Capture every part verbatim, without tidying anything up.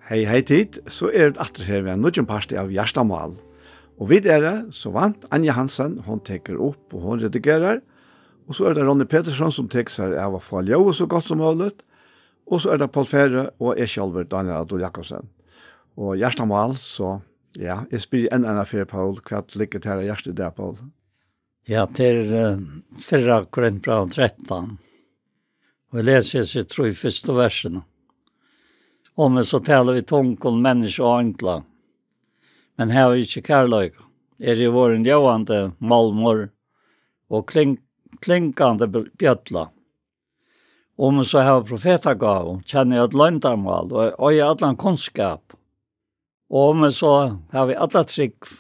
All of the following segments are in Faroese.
Hey, hey tit, so er tað aftur her við ein nýggjum parti av Hjartamál. Og vit eru, sum vant, Anja Hansen, hon tekur upp og hon redigerar. Og so er tað Ronny Petersson, sum tekur sær av at fáa ljóðið so gott sum møguligt. Og so er tað Poul Færø og eg sjálvur, Dánjal Adolfsen Jacobsen. Og Hjartamál, so ja, eg spyrji enn eina ferð, Poul, hvat liggur tær á hjarta í dag, Poul? Ja, tað er, eh, fyrra Korintbræv trettan. Og eg lesi hesi trý fyrstu versini. Oman so tala vit í tungum, menniskja og eingla, men hava ikki kærleika, eri eg vorðin ljóðandi málmur og kling-, klingandi bj-, bjølla. Oman so hava profetagávu, kenni øll loyndarmál og eigi allan kunnskap, og um eg so havi alla trúgv,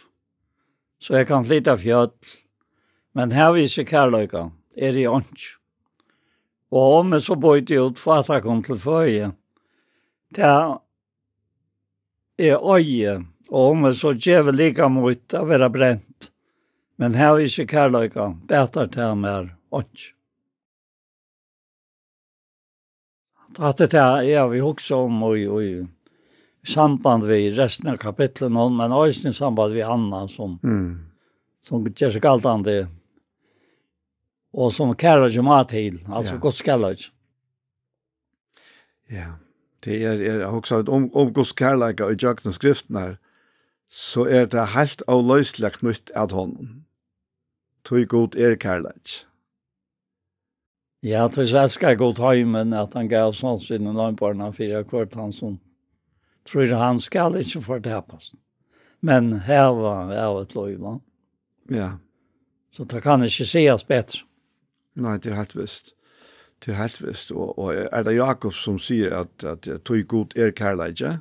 so eg kann flyta fjøll, men havi ikki kærleika, eri eg einki. Og um eg so býti út fátækum til føði, tað eg eigi, og um eg so gevi likam mítt at vera brent, men havi ikki kærleika, batar tað mær einki. Hatta er tað, eg havi hugsað um í, í, í samband við restina av kapitlinum, men eisini í samband við annað, sum, Mm. sum ger seg galdandi, og sum kærleiki má til, altso Ja. Guds kærleiki. Ja, tað er, er, eg hugsi um, um Guds kærleika í gjøgnum skriftirnar, so er tað heilt óloysiliga knýtt at honum. Tí Gud er kærleiki. Ja, tí so elskaði Gud heimin, at hann gav son sín einborna, fyri at hvør tann sum trýr á hann skal ikki fortapast, men hava ævigt lív, va? Ja. So tað kann ikki sigast betri. Nei, tað er heilt vist. Tað er heilt vist. Og, og er tað Jakob sum sigur at, at, at tí Gud er kærleiki?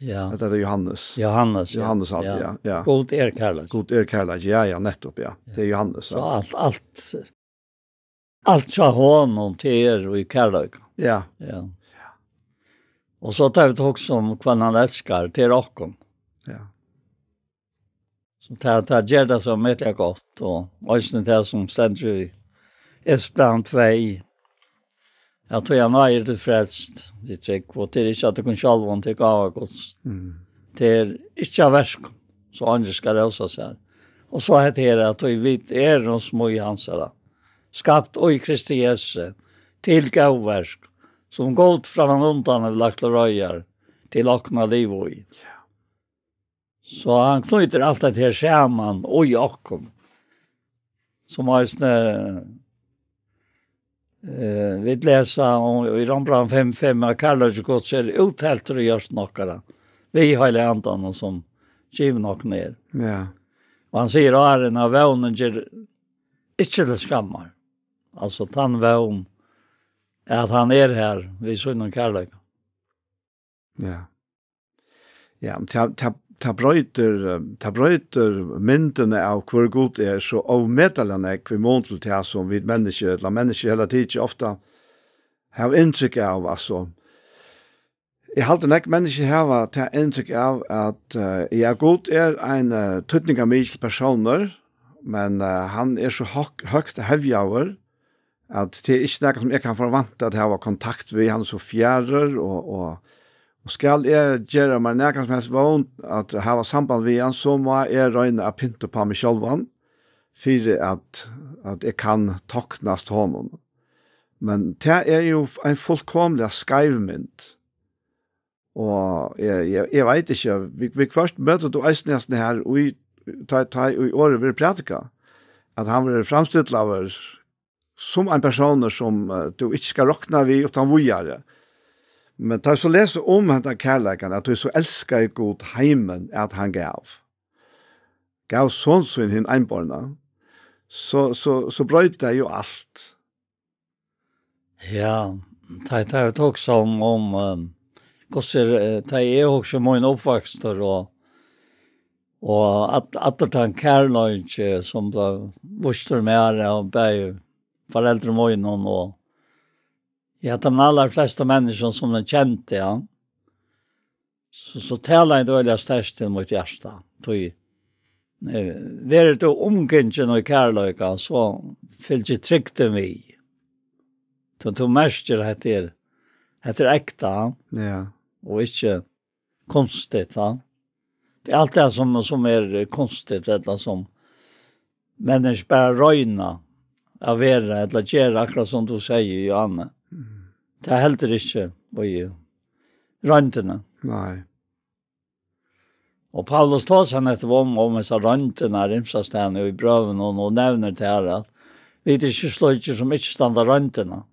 Ja. At er tað Johannes? Johannes, ja. Johannes alt, Ja. ja, ja. Gud er kærleiki. Gud er kærleiki, ja, ja, nettopp, ja. Ja. Tað er Johannes, So ja. alt, alt, alt hjá honum, tað er í kærleika. Ja. Ja. Og so tá vit hugsa um hvønn hann elskar, tað er okkum. Ja. So tað, tað ger tað so metliga gott, og eisini tað sum stendur í Efesurbrævinum tvey, at tí av náði eru tit frelst, við trúgv, og tað er ikki av tykkum sjálvum, tað er gáva Guds. Mm. Tað er ikki av verkum, so eingin skal rósa sær. Og so hetta her, at tí vit eru smíð hansara, skapt í Kristi Jesu, til góð verk, sum Gud frammanundan hevur lagt til reiðar til okkum at liva í. So hann knýtir alt hetta her saman í okkum. Sum eisini, eh, vit lesa um, í Rómbrævinum fimm fimm, at kærleiki Guds er útheltur í hjørtum okkara, við Heilaga Andanum, sum givin okkum er. Ja. Og hann sigur áðrenn, at vónin ger ikki til skammar. Altso, tann vón, at hann er her við sínum kærleika. Ja. Ja, men tað, tað, tað broytir, eh, tað broytir myndina av hvør Gud er so ómetaliga nógv í mun til tað, sum vit menniskju, ella menniskju í heila tikið, ofta hava inntrykk av, altso. Eg haldi, nógv menniskju hava tað inntrykk av, at, eh, ja, Gud er ein, eh, týdningarmikil persónur, men, eh, hann er so høg-, høgt hevjaður, at tað er ikki nakað, sum eg kann forvænta at hava kontakt við. Hann er so fjarur, og, og, og skal eg gera mær nakað sum helst vón at hava samband við hann, so má eg royna at pynta upp á meg sjálvan, fyri at, at eg kann toknast honum. Men tað er jú ein fullkomiliga skeiv mynd. Og eg, eg, eg veit ikki, við, viðhvørt møtir tú eisini hasum her, í, tá, tá í orðið verður prædikað, at hann verður framstillaður sum ein persónur, sum, eh, tú ikki skal rokna við uttan víðari. Men tá eg so lesi um henda kærleikan, at tí so elskaði Gud heimin, at hann gav, gav son sín hin einborna, so, so, so broytir tað jú alt. Ja, tá, tá eg tók seg um, um, eh, hvussu er, eh, tá eg hugsi um mín uppvøkstur og, og at, at tann kærleiki, sum bleiv vístur mær av bæði foreldrum mínum og, ja, teimum allarflestu menniskjum, sum eg kendi, ja. So, so talar hann øgiliga sterkt til mítt hjarta. Tí, eh, verður tú umgingin í kærleika, so fylgir trygdin við. Tú, tú merkir, hetta er, hetta er ekta. Ja. og ikki kunstigt, ja. Tað er alt tað sum, sum er kunstigt, ella sum menniskju bara royna at vera, ella gera akkurát sum tú sigur, Johanne. Mm. Tað heldur ikki í royndini. Nei. Og Paulus tosar nettupp um, um hesa royndina, ymsastaðni í brøvunum, og, og nevnir tað her, at vit eru ikki slíkir sum ikki standa royndina.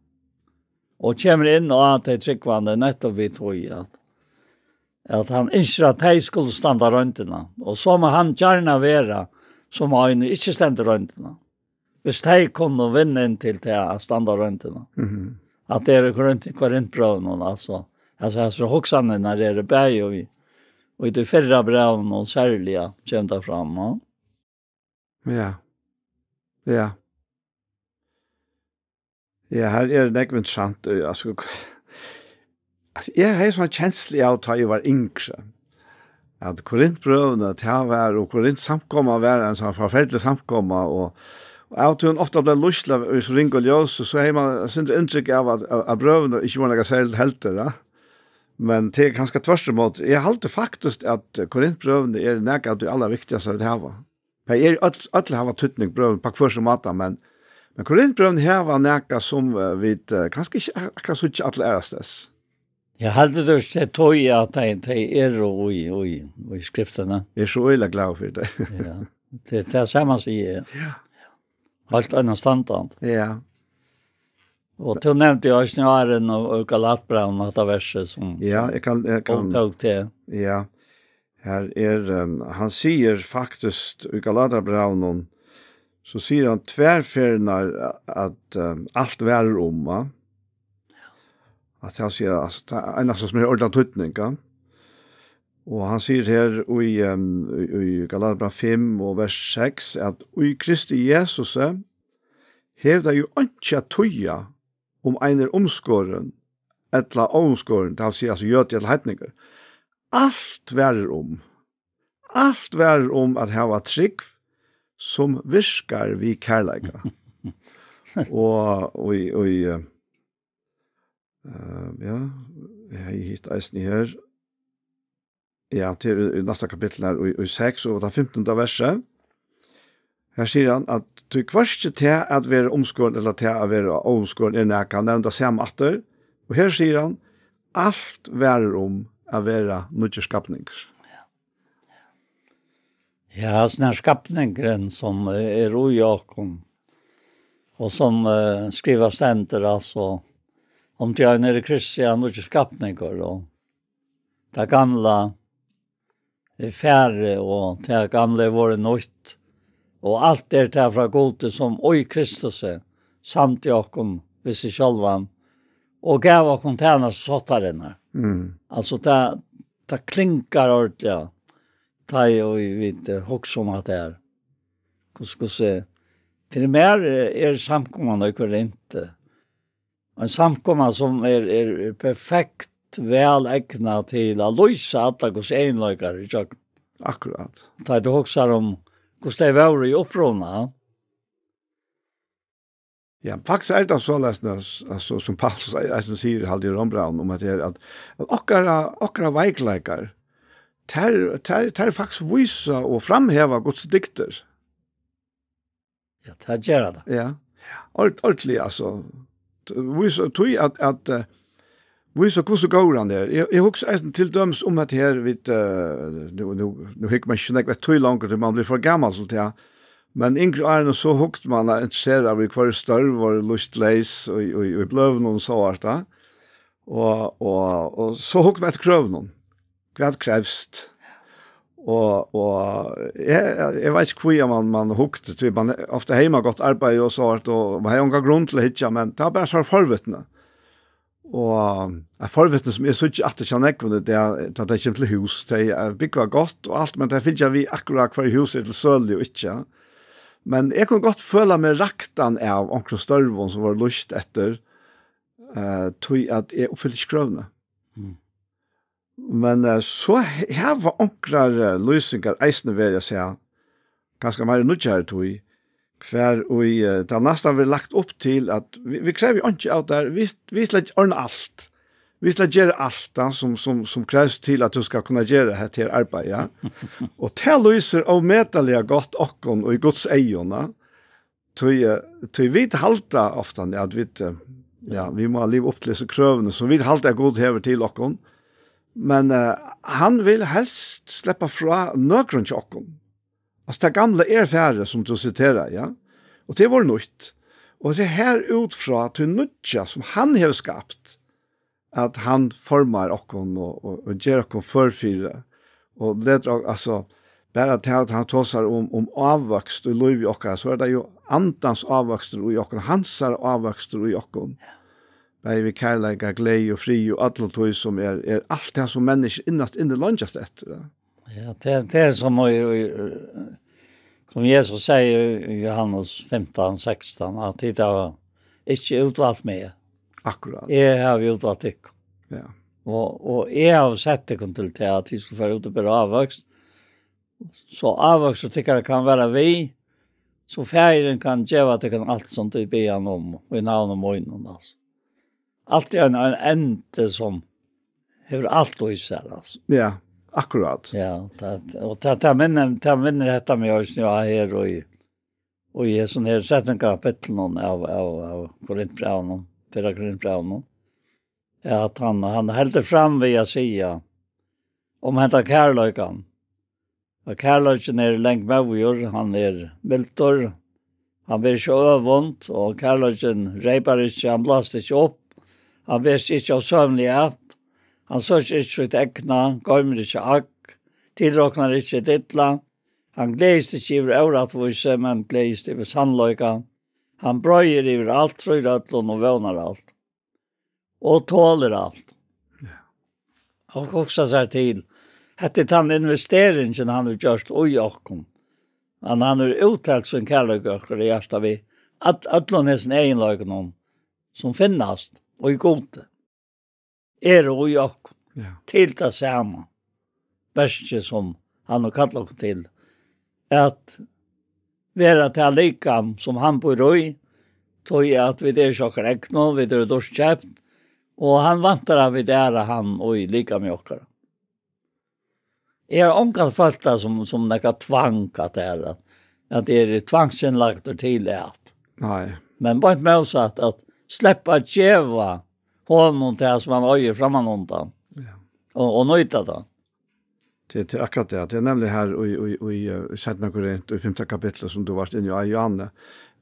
Og kemur inn á tey trúgvandi nettupp við tí, at, at hann ynskir, at tey skulu standa royndina. Og so má hann gjarna vera, sum ein ikki stendur royndina. Hvis tey kunnu vinna inn til tað at standa royndina. Mhm. At tað er í Korint-, Korintbrøvunum, altso. Altso, altso, hugsanirnar eru bæði í, í tí fyrra brævinum, og serliga kemur tað fram, ja. Ja. Ja. Ja, her er nógv interessant, eh, altso, altso, eg hevði sovorðna kenslu av, tá eg var yngri, at Korintbrøvini, tað var, og Korint samkoma var ein sovorðin forferdelig samkoma, og, og av og til ofta bleiv lýst í so ringum ljósi, so hevði man eitt sindur inntrykk av, at, at, at brøvini ikki vóru nakað serligt heldur, ja. Men tað er kanska tvørturímóti. Eg haldi faktiskt, at Korintbrøvini eru nakað av tí allarviktigasta, vit hava. Tey eru øll, øll hava týdning, brøvini, á hvør sín máta, men, men Korintbrøvini hava nakað, sum, eh, vit, eh, kanska ikki ak-, akkurát síggja allastaðni. Ja, heldur tú ikki, tey tey, at tey, tey eru í, í, í skriftini? Eg eri so øgiliga glaður fyri tað. Ja, tað, tað sama sigi eg. Ja. Heilt einastandandi. Ja. Og tú nevndi jo eisini áðrenn og, og Galatbrævið, hetta versið sum, ja, eg kann, eg kann, tók til. Ja. Her er, ehm, hann sigur faktiskt í Galatarbrævinum, so sigur hann tvær ferðir at, ehm, alt varir um, va? At tað sigur, altso, tað er einasta sum er ordan týdning, ja. Og hann sigur her í, ehm, í, í Galatarbræv fimm og vers seks, at í Kristi Jesusi hevur tað jo einki at týða, um ein er umskorin ella óumskorin, tað vil siga, altso, jødi ella heidningur. Alt varir um. Alt varir um at hava trúgv, sum virkar við kærleika. Og, og í, og í, eh, eh, ja, eg hevði hitt eisini her. Ja, til í, í næsta kapittul her, í, í seks og tað fimtanda versið. Her sigur hann at tí hvørki tað at vera umskorin ella tað at vera óumskorin er nakað, nevnir tað sama aftur. Og her sigur hann, alt varir um at vera nýggjur skapningur. Ja, altso, tann skapningurin sum er í okkum, og sum, eh, skrivað stendur, altso, um tí ein er í Kristi, er hann nýggjur skapningur, og tað gamla er farið, og tað gamla er vorðið nýtt, og alt er tað frá Gudi, sum í Kristusi samdi okkum við seg sjálvan, og gav okkum tænastu sáttarinnar. Mm. Altso, tað, tað klingar ordiliga, tá ið vit, eh, hugsa um hatta her. Hvussu, hvussu, fyri mær, eh, er samkoman í Korint, eh, ein samkoma sum er, er, er perfekt væl egnað til at lýsa allar Guds eginleikar í gjøgnum. Akkurát. Tá tú hugsar um, hvussu tey vóru í uppruna. Ja, faktiskt er tað soleiðis, altso, sum Paulus ei-, eisini sigur, haldi eg, í Rómbrævinum, um at tað er at, at okkara, okkara veikleikar, tær, tær, tær faktiskt vísa og framheva Guds dygdir. Ja, tað ger tað. Ja. Ord-, ordiliga, altso. Vísa, tí at, at, eh, vísa, hvussu góður hann er. Eg, eg hugsi eisini til dømis um hetta her, vit, eh, nú, nú, nú hyggur man ikki so nógv eftir tí longur, tí man blívur for gamal til tað. Men yngri árini, so hugdi man at interessera í, hvørji størv vóru lýst leys í, í, í bløðunum og so vart tað. Og, og, og so hugdi man eftir krøvunum. Hvat krevst? Og, og eg, eg veit ikki, hví man, man hugdi, tí man ofta hevði man gott arbeiði og so vart, og man hevði onga grund til at hyggja, men tað var bara so forvitni. Og eitt forvitni sum eg síggi aftur hjá nógvum, tað er, tá tey koma til hús, tey, eh, búgva gott og alt, men tey fylgja við akkurát, hvørji hús eru til sølu og ikki. Men eg kundi gott føla meg raktan av onkrum størvum sum vóru lýst eftir, eh, tí at eg uppfylti ikki krøvini. Mm. Men, eh, so he-, hava onkrar, eh, lýsingar eisini verið, eg sigi, kanska meira í nýggjari tíð, hvar í, eh, tað næstan verður lagt upp til at vit, vit krevja einki av tær, vit, vit slett ordna alt. vit skulu gera alt, da, sum, sum, sum krevst til, at tú skal kunna gera hetta her arbeiði, ja. Og tað lýsir ómetaliga gott okkum í Guds eygum, ja. Tí, eh, tí vit halda ofta, ja, at vit, eh, ja, vit má liva upp til hesi krøvini, sum vit halda, at Gud hevur til okkum. Men, eh, hann vil helst sleppa frá nøkrum hjá okkum. Altso, tað gamla er farið, sum tú siterar, ja. Og tað er nýtt. Og tað er her út frá tí nýggja, sum hann hevur skapt, at hann formar okkum og, og, og ger okkum før fyri. Og letur ok-, altso, bara tað at hann tosar um, um ávøkst í lívi okkara, so er tað jú andans ávøkstur í okkum, hansara ávøkstur í okkum. Bæði við kærleika, gleði og frið og øllum tí sum er, er alt tað sum menniskjur innast inni leingjast eftir, ja. Ja, tað er, tað er sum í, í, sum Jesus sigur í Johannes fimtan sekstan, at tit hava ikki útvalt meg. Akkurát. Eg havi útvalt tykkum. Ja. Og, og eg havi sett tykkum til tað, at tit skulu fara út og bera ávøkst. So ávøkstur tykkara kann vera við, so Faðirin kann geva tykkum alt, sum tit biðja hann um, í navni mínum, altso. Alt er ein, ein andi sum hevur alt í sær, altso. Ja, akkurát. Ja, tað, og tað, tað minnir, tað minnir hetta meg eisini á her og í, og í hesum her trettan kapitlinum av, av, av Korintbrævinum, fyrra Korintbrævinum, at hann, hann heldur fram við at siga um henda kærleikan, at kærleikin er langmóður, hann er mildur, hann ber ikki øvund, og kærleikin reypar ikki, hann blæsir ikki upp, hann ber seg ikki ósømiliga at, hann søkir ikki sítt egna, goymir ikki agg, tilroknar ikki hitt illa, hann gleðist ikki yvir órættvísi, men gleðist yvir sannleika, hann breiðir yvir alt, trýr øllum og vónar alt. Og tolir alt. Ja. Og hugsa sær til, hetta er tann investeringin, hann hevur gjørt í okkum. Hann, hann hevur úttalt sín kærleika okkara hjarta við øll-, øllum hesum eginleikunum, sum finnast í Gudi, eru í okkum, ja, til tað sama verkið, sum hann hevur kallað okkum til, at vera tað likam, sum hann býr í, tí at vit eru ikki okkara egnu, vit eru dýrt keypt, og hann væntar, at vit æra hann í likami okkara. Eg havi ongantíð følt tað sum, sum nakað tvang, at tað er, at eg eri tvangsinnlagdur til at. Nei. Men beint mótsatt, at sleppa at geva honum tað, sum hann eigur, frammanundan. Ja. Og, og nýta tað. Tað, tað er akkurát tað. Tað er nevniliga her í, í, í, eh, í seinna Korint, í fimta kapitli, sum tú vart inni á, Johanne,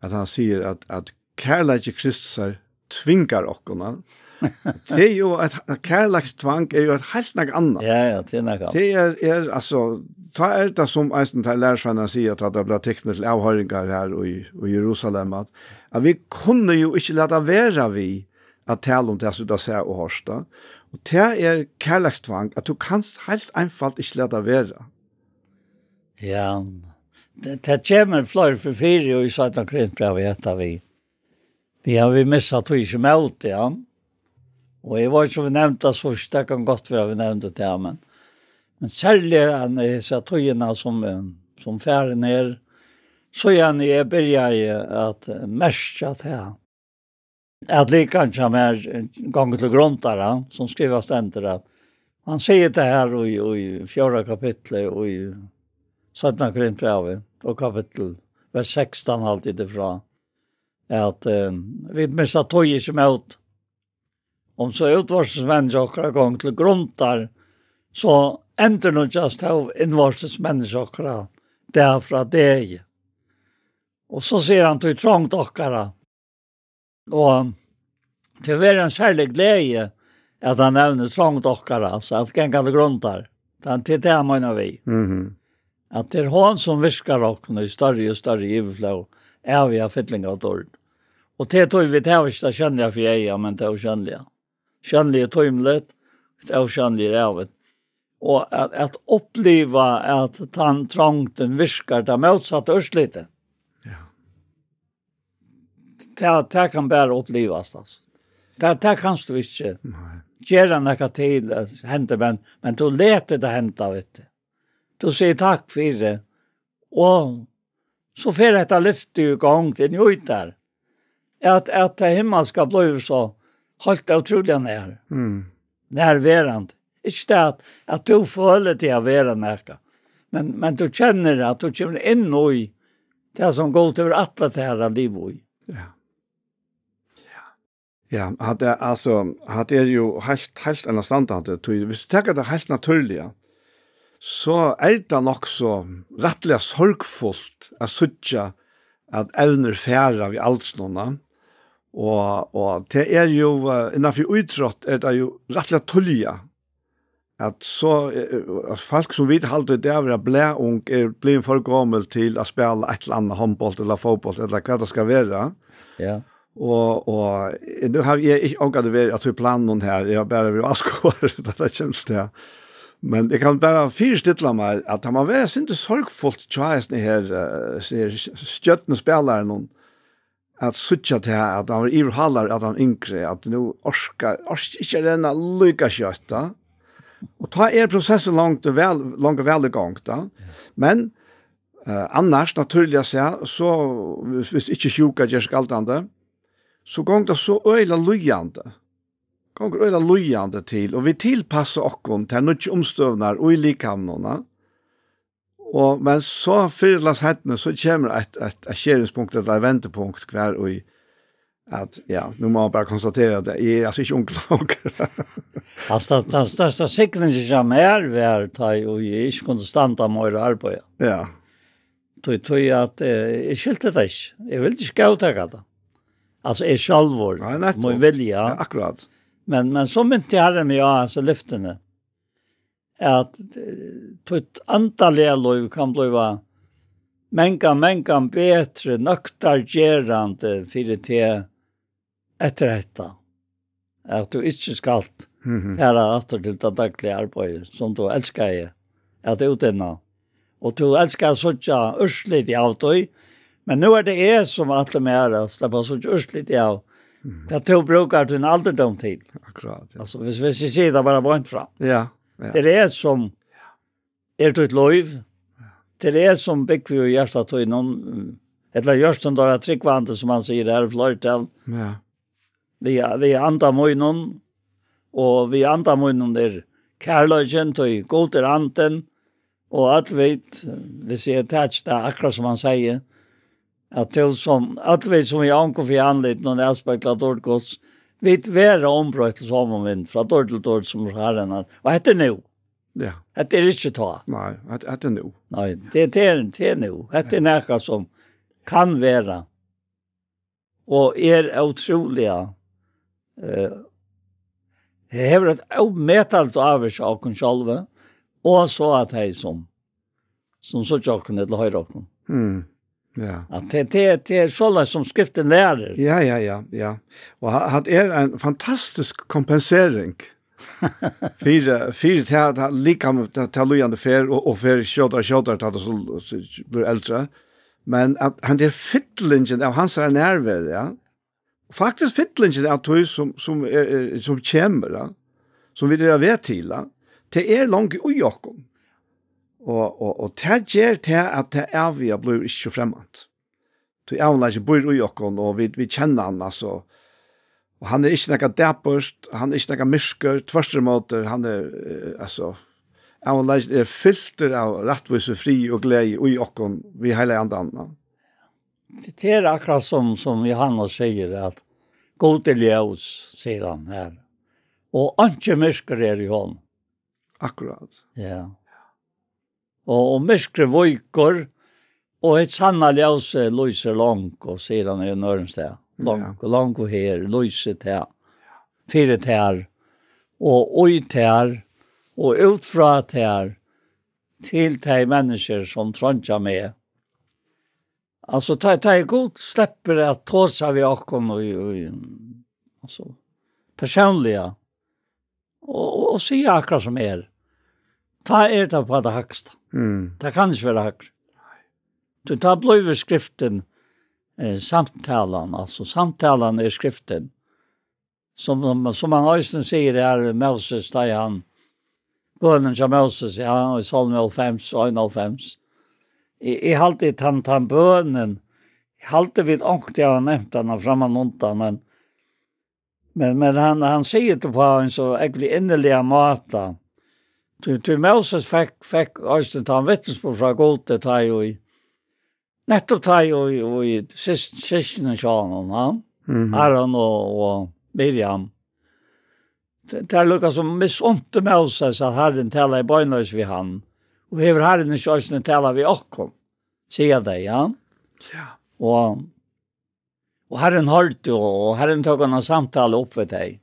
at hann sigur at, at kærleiki Kristusar tvingar okkum, ja. Tað er jú eitt, kærleikstvang er jú eitt heilt nakað annað. Ja, ja, tað er nakað annað. Tað er, er, altso, tá er tað sum eisini teir lærisveinarnir siga, tá teir blíva tiknir til avhoyringar her í, í Jerusalem, at, at vit kunnu jú ikki lata vera við at tala um tað, sum vit hava sæð og hoyrt, ja. Og tað er kærleikstvang, at tú kanst heilt einfalt ikki lata vera. Ja, tað, tað kemur fleiri fyri, fyri í seinna Korintbrævi, hetta við. Vit hava, vit missa tí ikki mótið, ja. Og eg veit ikki, um vit nevndu tað síðst, tað kann gott vera, vit nevndu tað, men, men serliga hesa tíðina sum, eh, sum farin er, síðan eg byrjaði at, eh, merkja tað, at likamið hjá mær, eh, gongur til grundar, ja, sum skrivað stendur, at hann sigur tað her í, í fjórða kapitli, í seinna Korintbrævi, og kapittul, vers sekstan, haldi eg tað frá, at, eh, vit missa tí ikki mót. Um so útvortis menniskja okkara gongur til grundar, so endurnýggjast tó innvortis menniskja okkara dag frá degi. Og so sigur hann, tí trongd okkara. Og tað er ein serlig gleði, at hann nevnir trongd okkara, altso at ganga til grundar. Tað, tað er tað hann meinar við. Mhm. At tað er hon sum virkar okkum í størri og størri yvirflóð, æviga fylling av dýrd. Og tað er tí vit hava ikki tað sjónliga fyri eyga, men tað ósjónliga. Sjónligt er tímiligt, tað ósjónliga er ævigt. Og at, at uppliva at tann trongdin virkar tað mótsatta úrslitið. Ja. Tað, tað kann bara upplivast, altso. Tað, tað kanst tú ikki Nei. Gera nakað til, at henda, men, men tú letur tað henda, veit tú. Tú sigur takk fyri, og so fer hetta lyftið í gongd inn í tær. At, at tað himmalska blívur so heilt ótrúliga nær. Mm. nærverandi. Ikki tað at, at tú følir teg at vera nakað, men, men tú kennir at tú kemur inn í tað, sum Gud hevur ætlað tær at liva í. Ja. Ja, hatta er, altso, hatta er jú heilt, heilt enastandandi, tí viss tú tekur tað heilt natúrliga, so er tað nokk so rættiliga sorgfult at síggja, at evnir fara við aldrinum, og, og tað er jú, eh, innanfyri ítrótt er tað jú rættiliga tíðliga, at so, eh, at fólk, sum vit halda í dag vera blaðung, er blivin for gomul til at spæla eitt ella annað, hondbólt ella fótbólt ella hvat tað skal vera. Ja. Og, og, eh, nú havi eg ikki ongantíð verið á tí planum her, eg havi bara verið áskoðari, tá tað kemur til tað. Men eg kann bara fyristilla mær, at tað má vera eitt sindur sorgfult hjá hesum her, eh, hesum her stjørnuspælarunum, at síggja tað, at hann var yvirhálaður av teimum yngri, at nú orkar, orkar ikki at renna líka skjótt, tá. Og tá er prosessin langt væl, langt væl í gongd, tá. Men, eh, annars, natúrliga sæð, so, viss, viss ikki sjúka ger seg galdandi, so gongur tað so øgiliga líðandi. Gongur øgiliga líðandi til, og vit tilpassa okkum tær nýggju umstøðurnar í likamnum, tá. Og, men so fyrr ella seinni, so kemur eitt, eitt, eitt skjeringspunkt, ella eitt vendipunkt, hvar í at, ja, nú má man bara konstatera, at eg eri altso ikki ungur longur. Altso, tann, tann størsta signingin hjá mær var, tá eg, og eg ikki kundi standa meira at arbeiða. Ja. Tí, tí at, eh, eg skilti tað ikki. Eg vildi ikki góðtaka tað. Altso, eg sjálvur, nei, nettupp, mín vilja. Ja, akkurát. Men, men so minti Harrin meg á hasi lyftini, at, eh, títt andaliga lív kann blíva mangan, mangan betri nøktargerandi fyri teg eftir hetta, at tú ikki skalt, mhm, fara aftur til tað dagliga arbeiðið, sum tú elskaði at útinna. Og tú elskar at síggja úrslitið av tí, men nú er tað eg, sum ætli mær at sleppa at síggja úrslitið av, mhm, hvat tú brúkar tín aldurdóm til. Akkurát, ja. Altso, viss, viss eg sigi tað bara beint fram. Ja, ja. Tað er eg, sum er títt lív. Tað er eg, sum búgvi í hjarta tínum, ella hjørtum teirra trúgvandi, sum hann sigur her í fleirtal. Ja. Við, við anda mínum, og við anda mínum er kærleikin, tí Gud er andin, og øll vit, viss eg taki tað akkurát sum hann segði, at til sum, øll vit sum við ongum fyri andlitinum avspegla dýrd Guds, vit verða umbroytt til somu mynd, frá dýrd til dýrd, sum Harrin er. Og hetta er nú. Ja. Hetta er ikki tá. Nei, hetta, hetta er nú. Nei, tað, tað er, tað er nú. Hetta er nakað sum kann vera og er ótrúliga, eh, hevur eitt ómetaligt ávirki á okkum sjálv, og so at tey sum, sum síggja okkum ella hoyra okkum. Mm. Ja. At tað, tað, tað er soleiðis sum Skriftin lærir. Ja, ja, ja, ja. Og ha-, hatt er ein fantastisk kompensering fyri, fyri tað, tað likam, tað, tað líðandi fer, og, og fer skjótari, skjótari, tá tað so, so blívur eldri. Men at hann er fyllingin av hansara nærveru, ja. Faktiskt fyllingin av tí sum, sum er, er, sum kemur, ja, sum vit eru á veg til, ja, tað er longu í okkum. Og, og, og tað ger tað, at tað æviga blívur ikki so fremmant. Tí ævinleiki býr í okkum, og vit, vit kenna hann, altso. Og hann er ikki nakað dapurt, hann er ikki nakað myrkur, tvørturímóti, hann er, eh, altso, ævinleikin er fyltur av rættvísi, friði og gleði í okkum við Heilaga Andanum. Tað er akkurát sum, sum Jóhannes sigur, at Gud er ljós, sigur hann her. Og einki myrkur er í honum. Akkurát. Ja. Og, og myrkrið víkur, og hitt sanna ljósið lýsir longu, sigur hann í øðrum stað. Longu, ja, longu her, lýsir tað. Fyri tær, og í tær, og út frá tær, til tey menniskjur, sum treingja meg. Altso, tá, tá ið Gud sleppur at tosa við okkum í, í, altso, persónliga, og, og, og siga akkurát sum er, tá er tað á tí hægsta. Mm. Tað kann ikki vera hægri. Tí tá blívur skriftin, eh, samtalan, altso, samtalan er skriftin. Sum, sum, sum hann eisini sigur her, Moses, tá ið hann, bønin hjá Moses, ja, í Sálmi hálvfems og einoghálvfems. Eg, eg haldi, tann, tann bønin, eg haldi, vit onkuntíð hava nevnt hana frammanundan, men Men, men hann, hann sigur tað á ein so ógvuliga inniligan máta. Tí, tí Moses fekk, fekk eisini tann vitnisburð frá Gudi, tá ið, nettupp tá ið, ið sys-, systkini hjá honum, ha? Mhm. Aron og, og Miriam. Tað, tað er líka sum misunt Moses, at Harrin talaði beinleiðis við hann. Og hevur Harrin ikki eisini talað við okkum? Siga tey, ja? Ja. Og, og Harrin hoyrdi, og, og Harrin tók hana samtalu upp við tey.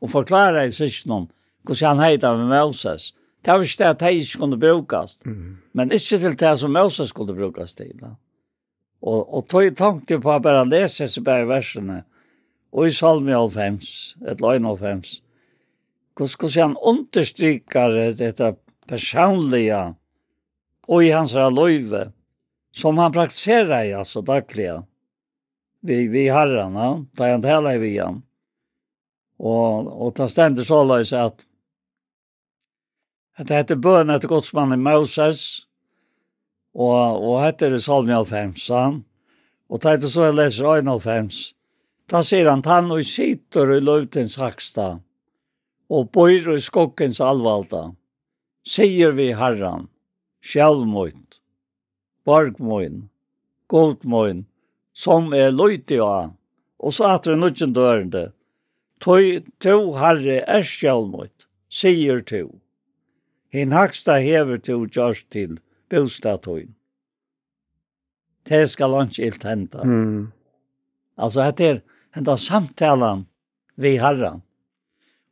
Og forklaraði systkinum, hvussu hann hevði tað við Moses. Tað var ikki tað, at tey ikki kundu brúkast. Mhm. Men ikki til tað, sum Moses skuldi brúkast til, ja. Og, og tog, tog upp á bara at lesa hesi bæði versini. Og í Sálmi hálvfems, ella einoghálvfems. Hvussu, hvussu hann undirstrikar hetta persónliga og í hansara lívi, sum hann praktiseraði, altso, dagliga við, við Harran, ja, tá hann talaði við hann. Og, og tað stendur soleiðis at, at hetta er bøn eftir Guds manni Moses, og, og hetta er í Sálmi hálvfems, ja. Og tá er tað so, eg lesi einoghálvfems, tá sigur hann: Tann, ið situr í lívdins hægsta, og býr í skuggans alvalda, sigur við Harran: Skjól mítt, borg mín, Gud mín, sum eg líti á. Og so aftur í níggjunda ørindi: Tí tú, Harri, ert skjól mítt, sigur tú. Hin hægsta hevur tú gjørt til bústað tín. Tað skal einki ilt henda. Mm. Altso, hetta er henda samtalan við Harran.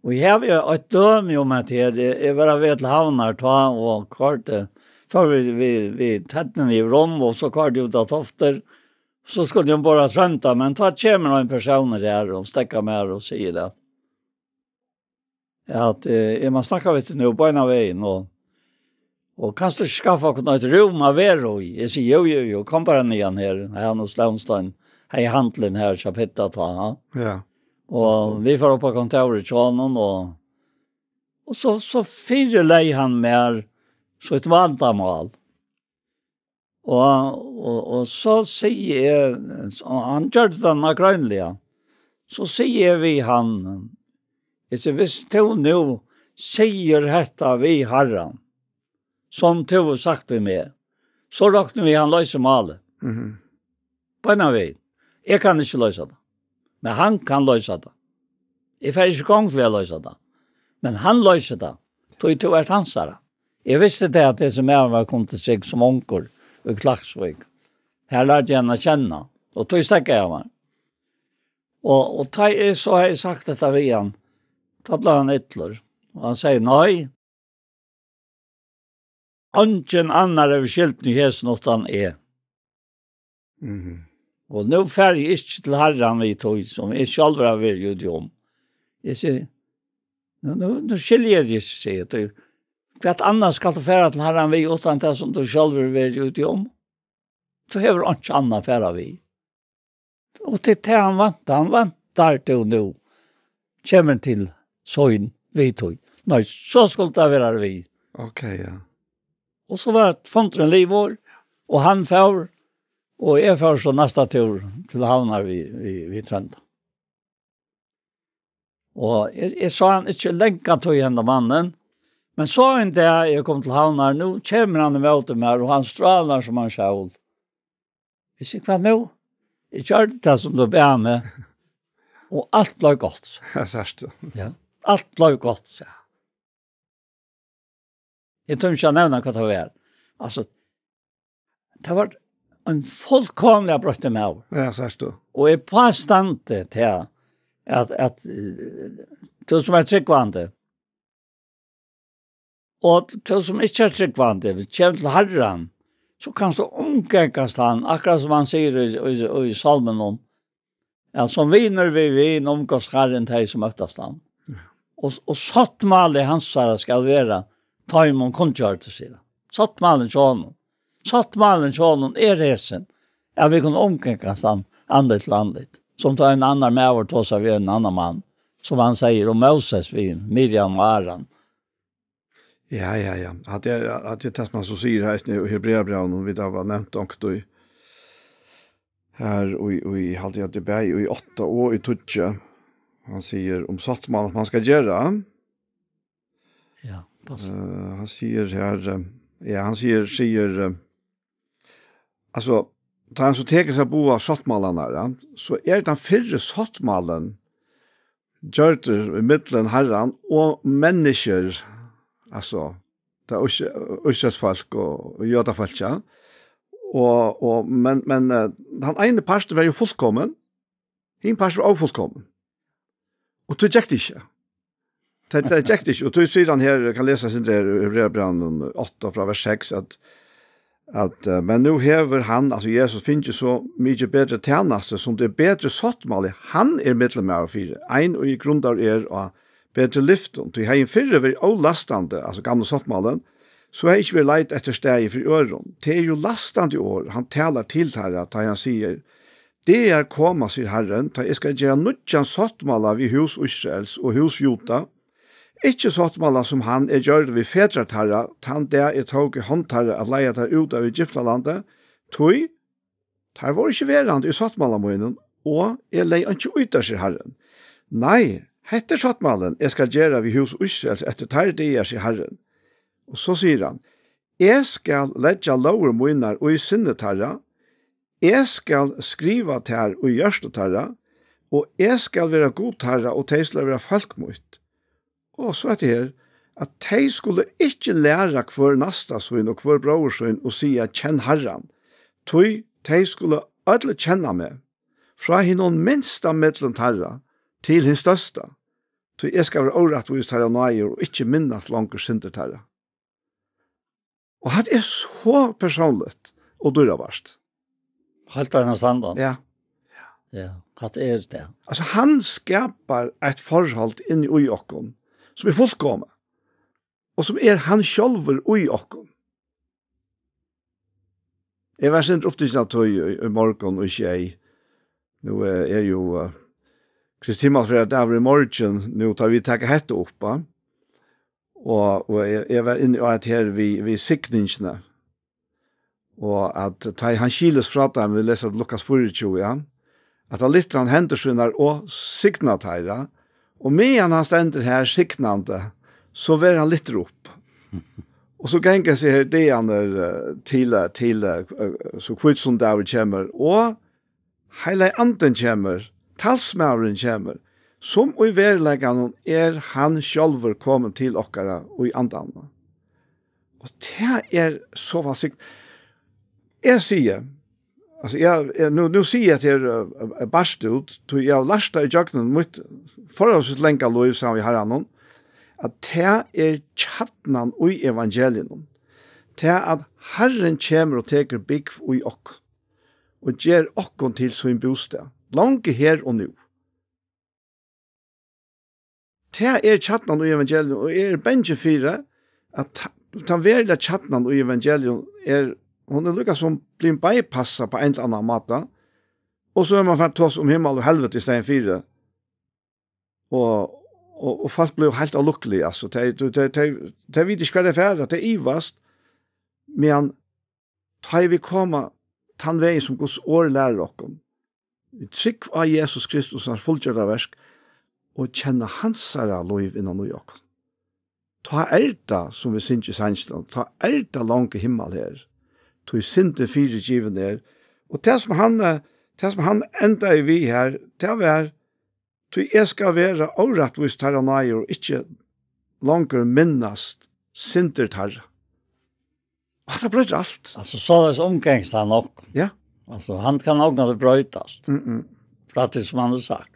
Og eg havi eitt dømi um hetta her. Eg, eg var á veg til Havnar tá og koyrdi, fór við, við, við ternuni yvir um, og so koyrdi eg út á Toftir. So skuldi hon bara trønda, men tá kemur ein persónur her og steðgar mær og sigur at, at, eh, eg má snakka við teg nú beinanvegin, og, og kanst tú ikki skaffa okkum eitt rúm at vera í? Eg sigi: Jú, jú, jú, kom bara niðan her. Hann og Slónstein hevði handilin her, Chapita, tá, ha? Ja. Og vit fóru upp á kontórið hjá honum, og, og so, so fyrilegði hann mær sítt vandamál. Og, og, og so sigi eg, og hann gjørdi tað nágreiniliga, so sigi eg við hann: Eg sigi, viss tú nú sigur hetta við Harran, sum tú hevur sagt við meg, so rokni vit, hann loysir málið. Mhm. Beinanvegin. Eg kann ikki loysa tað. Men hann kann loysa tað. Eg fari ikki í gongd við at loysa tað. Men hann loysir tað. Tí tú ert hansara. Eg visti tað, at hesin maðurin var komin til trygd sum ungur í Klaksvík. Her lærdi eg hann at kenna. Og tí steðgaði eg mær. Og, og tá eg so hevði sagt hetta við hann, tá bleiv hann illur. Og hann segði: Nei, eingin annar hevur skyldina í hesum uttan eg. Mhm. Og nú fari eg ikki til Harran við tí, sum eg sjálvur havi verið úti um. Eg sigi: Nú, nú, nú skilji eg teg ikki, sigi eg. Tí hvat annað skalt tú fara til Harran við, uttan tað sum tú sjálvur hevur verið úti um? Tú hevur einki annað at fara við. Og tað er tað hann væntar. Hann væntar, tú nú kemur til sín við tí. Nei, so skuldi tað vera við. Ok, ja. Og so var fundurin liðugur, og hann fór, og eg fór so næsta túr til Havnar við, við, við Trónda. Og eg, eg sá hann ikki langa tíð, henda mannin, men so ein dag eg kom til Havnar, nú kemur hann ímóti mær, og hann strálar sum ein sól. Eg sigi: Hvat nú? Eg gjørdi tað, sum tú bað meg, og alt bleiv gott. Ja, sært tú. Ja, alt bleiv gott, ja. Eg tími ikki at nevna, hvat tað var. Altso, tað var ein fullkomiliga broyttur maður. Ja, sært tú. Og eg pástandi til at, at, eh, tú sum ert trúgvandi, og tú sum ikki ert trúgvandi, kemur til Harran, so kanst tú umgangast hann, akkurát sum hann sigur í, í, í Sálminum, at sum vinur við vin umgóst Harrin tey, sum óttast hann. Ja. Og, og sáttmáli hansara skal vera teimum kunngjørdur, sigur hann. Sáttmálin hjá honum. Sáttmálin hjá honum er hesin, at vit kunnu umgangast hann andlit til andlit. Sum tá ein annar maður tosar við ein annan mann, sum hann sigur um Moses við Miriam og Aron. Ja, ja, ja. At tað er, at tað er tað, sum hann so sigur her í Hebreabrævinum, vit hava nevnt onkuntíð her, og, og eg haldi, at tað er bæði í átta og í tíggju. Hann sigur um sáttmálan, hann skal gera. Ja, pass. Uh, hann sigur her, uh, ja, hann sigur, sigur, uh, altså, tá hann so tekur seg búa sáttmálan her, ja, so er tann fyrri sáttmálan gjørdur í millum Harran og menniskjur, altså, tað er Ísraels fólk og, og jødafólk, ja. Og, og, men, men uh, hann eini partur var jo fullkomin, hin partur var ófullkomin. Og tú gekk ikki. Tað, tað gekk ikki. Og tú sigur hann her, eg kann lesa sin der Hebreabrævinum átta frá vers seks, at, at uh, men nú hevur hann, altså Jesus, fingið so mikið betri tænastu, sum tað er betri sáttmáli, hann er millummaður fyri, ein og í grundar er á betri lyftum, tí hevði fyrri verið ólastandi, altså gamli sáttmálin, so hevði ikki verið leit eftir staði fyri øðrum. Tað er jo lastandi orð, hann talar til teirra, tá hann sigur, dagar koma, sigur Harrin, tá eg skal gera nýggjan sáttmála við hús Ísraels og hús Juda, ikki sáttmála sum hann er gjørdur við fedrar teirra, tann dag eg tók í hond teirra at leiða teir út av Egyptalandi, tí teir vóru ikki verandi í sáttmála mínum, og eg legði einki í teir, sigur Harrin. Nei, hetta er sáttmálin, eg skal gera við hús Ísraels eftir teir dagar, sigur Harrin. Og so sigur hann, eg skal leggja lógir mínar í sinni teirra, eg skal skriva tær í hjørtu teirra, og eg skal vera Gud teirra, og tey skulu vera fólk mítt. Og so hetta her, at tey skulu ikki læra hvør næsta sín og hvør bróður sín og siga, kenn Harran, tí tey skulu øll kenna meg, frá hinum minsta millum teirra til hin størsta, tí eg skal vera órættvís teirra náðir og ikki minnast longur syndir teirra. Og hatta er so persónligt og dýrabært. Helt hann standan? Ja. Ja, hatta er det. Altså, hann skapar eitt forhold inn í okkum, sum er fullkomið, og sum er hann sjálvur í okkum. Eg var sent upptikin av tøy í, í morgun og sjey. Nú er, er jo uh, Kristi himmalsferðardagur í morgun, nú tá vit taka hetta upp, va? Og, og eg, eg var inni á at her við, við signingina. Og at tá hann skilist frá teim, vit lesa Lukas fýraogtjúgu, ja, at hann lyftir hann hendur sínar og signar teir, ja. Og meðan hann stendur her signandi, so verður hann lyftur upp. Og so ganga seg her dagarnir eh, til, eh, til eh, so hvítusunnudagur kemur, og Heilagi Andin kemur, talsmaðurin kemur, sum í veruleikanum er hann sjálvur komin til okkara í andanum. Og tað er so vælsign. Eg sigi, altså, eg, eg, nú, nú sigi eg til uh, bart út, tí eg havi lært tað í gjøgnum mítt forholdsvis langa lív saman við Harranum, at tað er kjarnan í evangelium. Tað at Harrin kemur og tekur búgv í okkum og ger okkum til sín bústað, longu her og nú. Tað er kjarnan í evangelium, og eg er bangin fyri, at ta- tann veruliga kjarnan í evangelium er, hon er líka sum blivin bypassað á ein ella annan máta, og so er man farin at tosa um himmal og helviti í staðin fyri, og, og, og fólk blíva heilt ólukkulig, altso, tey, tey, tey, tey, tey vita ikki hvar tey fara, tey ivast, men tá ið vit koma tann vegin sum Guds orð lærir okkum, við trúgv á Jesus Kristus, hans fullgjørda verk, og kenna hansara lív innan í okkum. Tá er tað, sum vit syngja í sanginum, tá er tað longu himmal her, tí syndin fyrigivin er. Og tað sum hann, eh, tað sum hann endaði við her, tað var, tí eg skal vera órættvís teirra náðir og ikki longur minnast syndir teirra. Og hatta broytir alt. Altso, soleiðis umgangst hann okkum. Ja. Altso, hann kann ongantíð broytast. Mm-mm. Frá tí sum hann hevur sagt.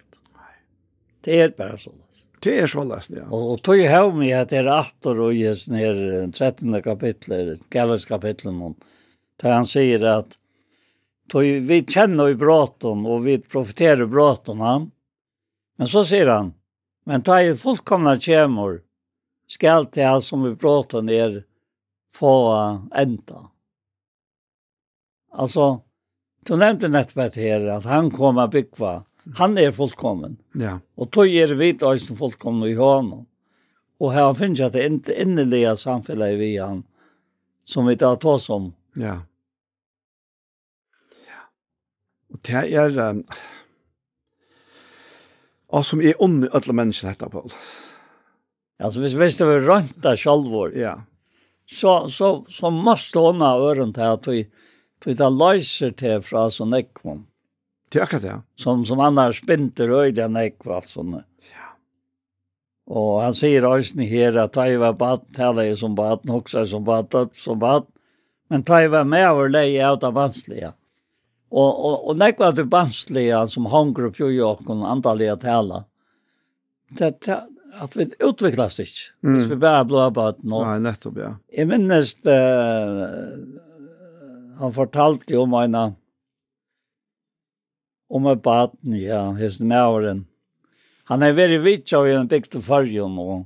Tað er bara soleiðis. Tað er soleiðis, ja. Og, og tí hevur meg at er aftur og í hesum her eh, trettanda kapitli, Galatians kapitlinum, tá hann sigur at tí vit kenna í brotum og vit profetera í brotum, ha? Men so sigur hann, men tá ið fullkomna kemur, skal tað sum í brotum er fáa enda. Altso, tú nevndi nettopp hetta her, at hann kom at búgva. Hann er fullkomin. Ja. Og tí eru vit eisini fullkomin í honum. Og hava fingið hetta inn- inniliga samfelagið við hann, sum vit hava tosað um. Ja. Og tað er, eh, Og sum eg unni øllum menniskjum hetta, Poul. Altso, viss, viss tú hevur roynt tað sjálvur, Ja. so, so, so mást tú unna øðrum tað, tí, tí tað loysir teg frá so nógvum, Tað er akkurát tað. sum, sum annars bindur øgiliga nógv, altso, ne. Ja. Og hann sigur eisini her, at tá eg var barn, talaði eg sum barn, hugsaði sum barn, dømdi sum barn, men tá eg var maður, legði eg av tað barnsliga. Og, og, og nógv av tí barnsliga, sum hongur uppi í okkum, andaliga tala, tað, tað, at vit útviklast ikki, viss Mm. vit bara blíva børn. Og Nei, nettopp, ja. eg minnist, eh, hann fortaldi um eina, um eitt barn, ja, hesin maðurin. Hann hevði verið vitjað í ein bygd í Føroyum, og,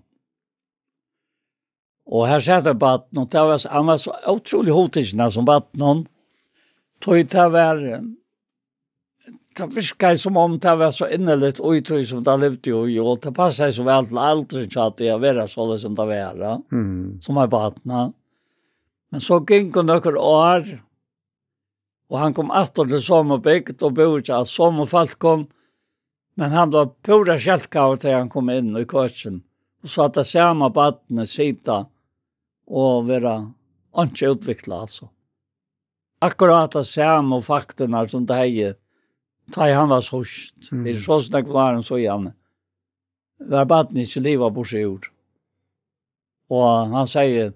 og har sat eitt barn, og tað var, hann var so ótrúliga hugtikin av sum barn, hann. Tí tað var, eh, tað virkaði sum um tað var so inniligt í tí sum tað livdi í, og tað passaði so væl til aldrin hjá tí at vera soleiðis sum tað var, ja. Mm. Sum eitt barn, ja. Men so gingu nøkur ár, og hann kom aftur til somu bygd og búði hjá somu fólkum, men hann bleiv púra skelkaður, tá hann kom inn í køkin og sá tað sama barnið sita og vera einki útviklað, altso. Akkurát tað sama og faktirnar sum tað hevði, tá ið hann var síðst. Mm. Fyri so snøgg árum síðan var barnið ikki livað burtur úr. Og hann segði,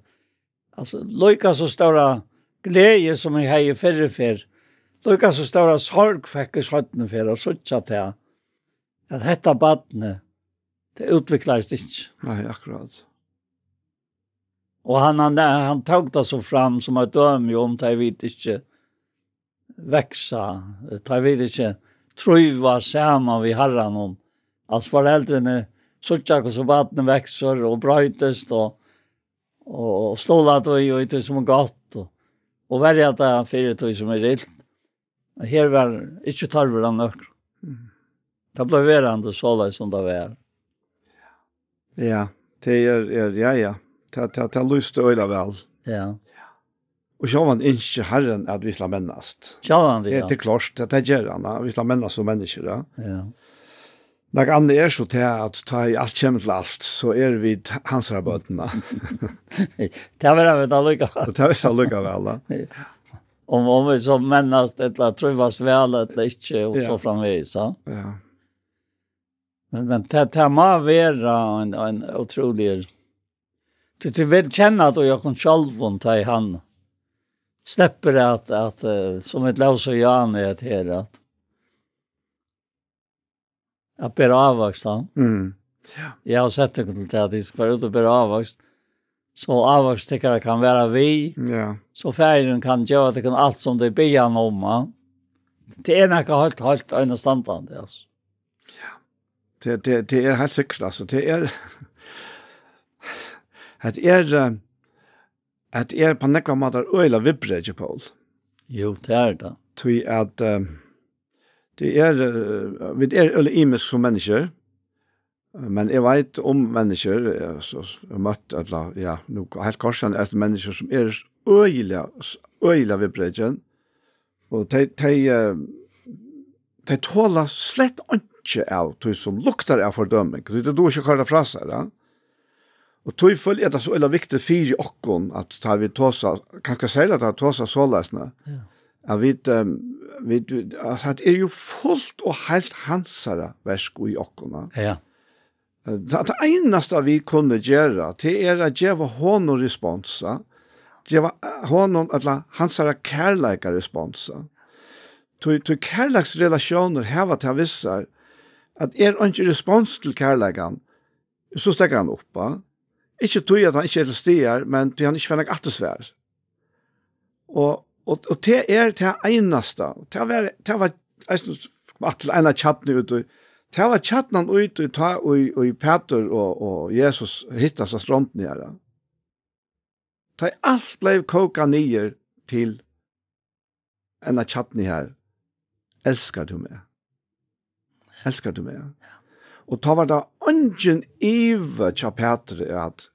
altso, líka so stóra gleði sum eg hevði fyrru ferð, líka so stóra sorg fekk eg seinnu ferð at síggja tað, at hetta barnið, tað útviklaðist ikki. Nei, akkurát. Og hann, hann, hann tók tað so fram sum eitt dømi um, tá ið vit ikki vaksa, tá ið vit ikki trívast saman við Harranum. Altso, foreldrini síggja, hvussu barnið veksur og broytist og, og, og stuðla tí í tí sum er gott og, og verja tað fyri tí sum er ilt. Her var ikki tørvur á nøkrum. Mm. Tað bleiv verandi soleiðis sum tað var. Ja, tað er, er, ja, ja. Tað, tað, tað lýsti øgiliga væl. Ja. Og sjálvandi ynskir Harrin at vit skulu mennast. Sjálvandi, Tað, ja. tað er klárt, tað, tað ger hann, at vit skulu mennast sum menniskjur, ja. Ja. Nakað annað er so tað, at tá ið alt kemur til alt, so eru vit hansara børn, ja. Tað verða vit allíkavæl. Og tað verða vit allíkavæl, ja. Um, um vit so mennast ella trívast væl ella ikki, og Ja. so framvegis, ja. Ja. Men, men tað, tað má vera ein, ein ótrúligur, tú, tú vilt kenna tað í okkum sjálvum, tá ið hann sleppur at, at, eh, sum vit lósu Jan, at her, at, at bera ávøkst, ja. Mm. Ja. Eg havi sett tykkum til tað, at tit skulu fara út og bera ávøkst. So ávøkst tykkara kann vera við. Ja. So Faðirin kann geva tykkum alt sum tit biðja hann um, ja. Tað er nakað heilt, heilt einastandandi, altso. Ja. Tað, tað, tað er heilt sikkurt, altso. Tað er, hetta er, eh, hetta er á nógvar mátar øgiliga viðbrekið, Poul. Jú, tað er tað. Tí at, eh, tað er, eh, vit eru øgiliga ymisk sum menniskjur. Men eg veit um menniskjur, eh, so, so, eg møtti, ella, ja, nú heilt kort síðan, eftir menniskjur sum eru øgiliga, øgiliga viðbrekin, og tey, tey, eh, tey tola slett einki av tí sum luktar av fordøming, tí tey duga ikki at koyra frá sær, ja. Og tí føli eg tað so øgiliga viktigt fyri okkum, at tá vit tosa, kanska serliga tá vit tosa soleiðis, ne, Ja. at vit, ehm, vit, vit, altso, at er jú fult og heilt hansara verk í okkum, ne. Ja. Eh, tað, tað einasta vit kunnu gera, tað er at geva honum responsa, geva, eh, honum, ella hansara kærleika responsa. Tí, tí kærleiksrelatiónir hava tað við sær, at er einki respons til kærleikan, so steðgar hann upp, va? Ikki tí, at hann ikki er til staðar, men tí hann ikki fær nakað aftursvar. Og, og, og tað er tað einasta. Tað var, tað var eisini aftur til eina kjarnu út í. Tað var kjarnan út í tá, í, í Pætur og, og Jesus hittast á strondini her. Tá ið alt bleiv kókað niður til eina kjarnu her. Elskar tú meg? Elskar tú meg? Og tá var tað eingin ivi hjá Pætri at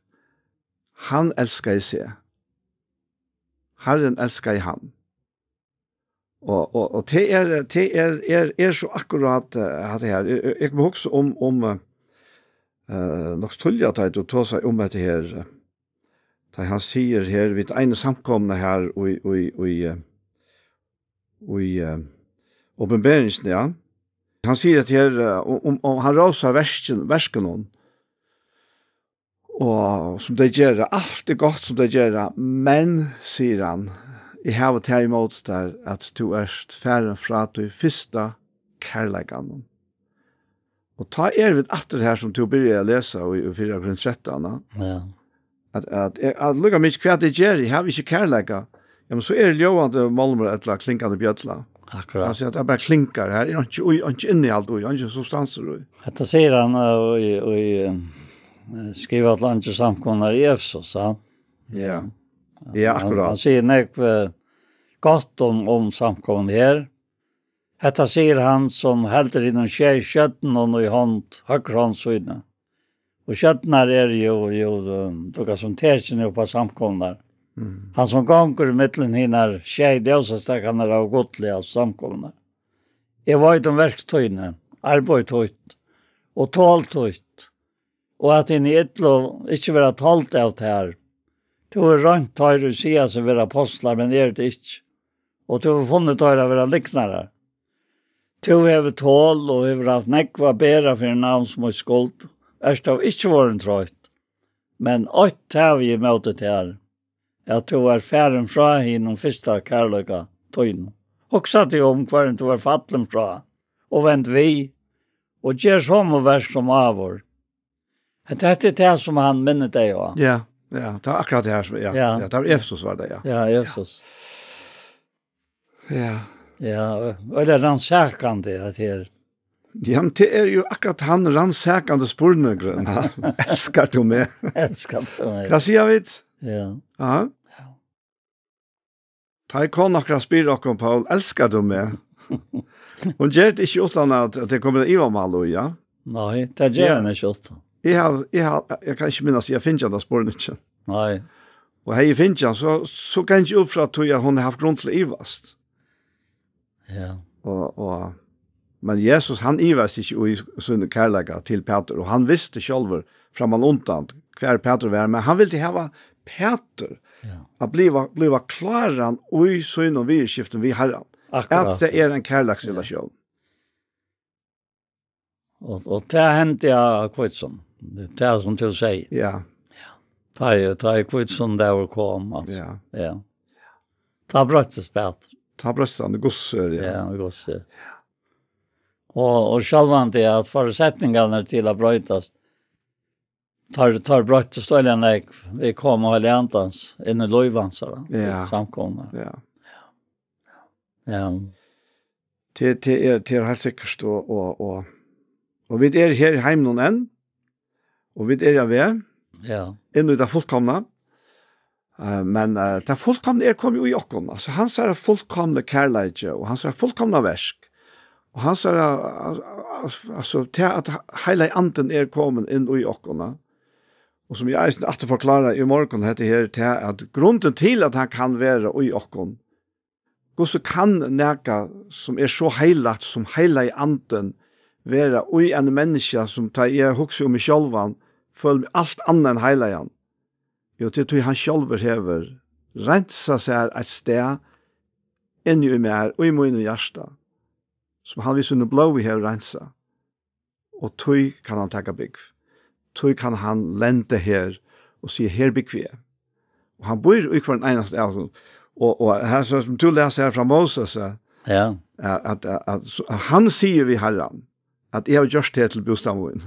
hann elskaði seg. Harrin elskaði hann. Og, og, og tað er, tað er, er, er so akkurát, eh, hatta her. Eg, eg, eg kom at hugsa um, um, eh, eh, nokk so tíðliga, tá ið tú tosaði um hetta her, eh, tá hann sigur her, við eina samkomuna her í, í, í, eh, í, eh, Opinberingini, ja. Hann sigur hetta her, eh, um, um, um, hann rósar verkin, verkunum. Og sum tey gera, alt er gott sum tey gera, men, sigur hann, eg havi tað ímóti tær, at tú ert farin frá tí fyrsta kærleikanum. Og tá eru vit aftur her, sum tú byrjaði at lesa í, í fyrra Korint trettan, ja. Ja. At, at, at, at líka mikið hvat eg geri, eg havi ikki kærleika, ja, men so er ljóðandi málmur ella klingandi bjølla. Akkurát. Altso, at tað bara klingar her, er ikki í, ikki innihald í, ikki substansur í. Hetta sigur hann, eh, í, í, eh, skriva til eingir samkomnar í Efesus, ja. Ja. Ja, hann, akkurát. Hann sigur nógv, eh, gott um, um samkomuna her. Hetta sigur hann, sum heldur hinum sjey stjørnunum í hond, høgru hond síni. Og stjørnurnar eru jú, jú, um, dukka sum tekin upp á samkomurnar. Mm. Hann, sum gongur ímillum hinar sjey ljósastakarnar av gulli, av samkomurnar. Eg veit um verk tíni, arbeiði títt, og tol títt, og at hini illu ikki verða told av tær. Tú hevur roynt teir, ið siga seg vera apostlar, men eru tað ikki, og tú hevur funnið teir at vera lygnarar. Tú hevur tol og hevur havt nógv at bera fyri navns míns skuld, ert tó ikki vorðin troytt. Men eitt havi eg ímóti tær, at tú ert farin frá hinum fyrsta kærleika tínum. Hugsa teg um, hvørjum tú ert fallin frá, og vend við, og ger somu verk sum áður. Hetta, hetta er tað, sum hann minnir tey á. Ja, ja, tað var akkurát tað her, sum, ja, ja, ja, tað var Efesus, var tað, ja. Ja, Efesus. Ja. Ja, og, og tað er rannsakandi, at her. Ja, men tað er jú akkurát hann rannsakandi spurningurin, ha? Elskar tú meg? Elskar tú meg? Hvat siga vit? Ja. Ja. Tá eg kom okkara spyr okkum, Paul, elskar tú meg? Hon ger tað ikki uttan at, at tað kemur ivamál í, ja? Nei, tað ger hon ikki uttan. Eg havi, eg havi, eg kann ikki minnast, eg havi fingið handa spurningin. Nei. Og hevði eg fingið hann, so, so gangi eg út frá tí, at hon hevur havt grund til at ivast. Ja. Og, og, men Jesus, hann ivaðist ikki í sínum kærleika til Pætur, og hann visti sjálvur frammanundan, hvar Pætur var, men hann vildi hava Pætur, ja, at bliva, bliva kláran í sínum viðurskiftum við Harran. Akkurát. At tað er ein kærleiksrelatión. Og, og tað hendi á Hvítusunnu. Tað er sum tú sigur. Ja. Tá er, tá er Hvítusunnudagur kom, altso. Ja. Ja. Tá broyttist Pætur. Tá broyttist hann í Guds her, ja. Ja, í Guds her. Og, og sjálvandi at føresetningarnar til at broytast, teir, teir broyttust øgiliga nógv. Vit komu Heilaga Andans inn í lív hansara, ja, samkomuna. Ja. Ja. Tað, tað er, tað er heilt sikkurt, og, og, og, og vit eru her í heiminum enn, og vit eru á veg, ja, inn í tað fullkomna. Eh, men, eh, tað fullkomna er komið í okkum. Altso, hansara fullkomna kærleiki og hansara fullkomna verk. Og hansara, al-, al-, altso, tað at Heilagi Andin er komin inn í okkum, og sum eg eisini aftur forkláraði í morgun, hetta her, tað at grundin til at hann kann vera í okkum, hvussu kann nakað, sum er so heilagt sum Heilagi Andin, vera í einum menniskja, sum, tá eg hugsi um meg sjálvan, føli meg alt annað enn heilagan? Jú, tað er tí hann sjálvur hevur reinsað sær eitt stað inni í mær, í mínum hjarta, sum hann við sínum blóði hevur reinsað. Og tí kann hann taka búgv. Tí kann hann lenda her og siga: "Her búgvi eg." Og hann býr í hvørjum einasta av okkum. Og, og her, so sum tú lesur her frá Moses, eh, ja, at, at, at, at, so, at hann sigur við Harran, at: "Eg havi gjørt teg til bústað mín."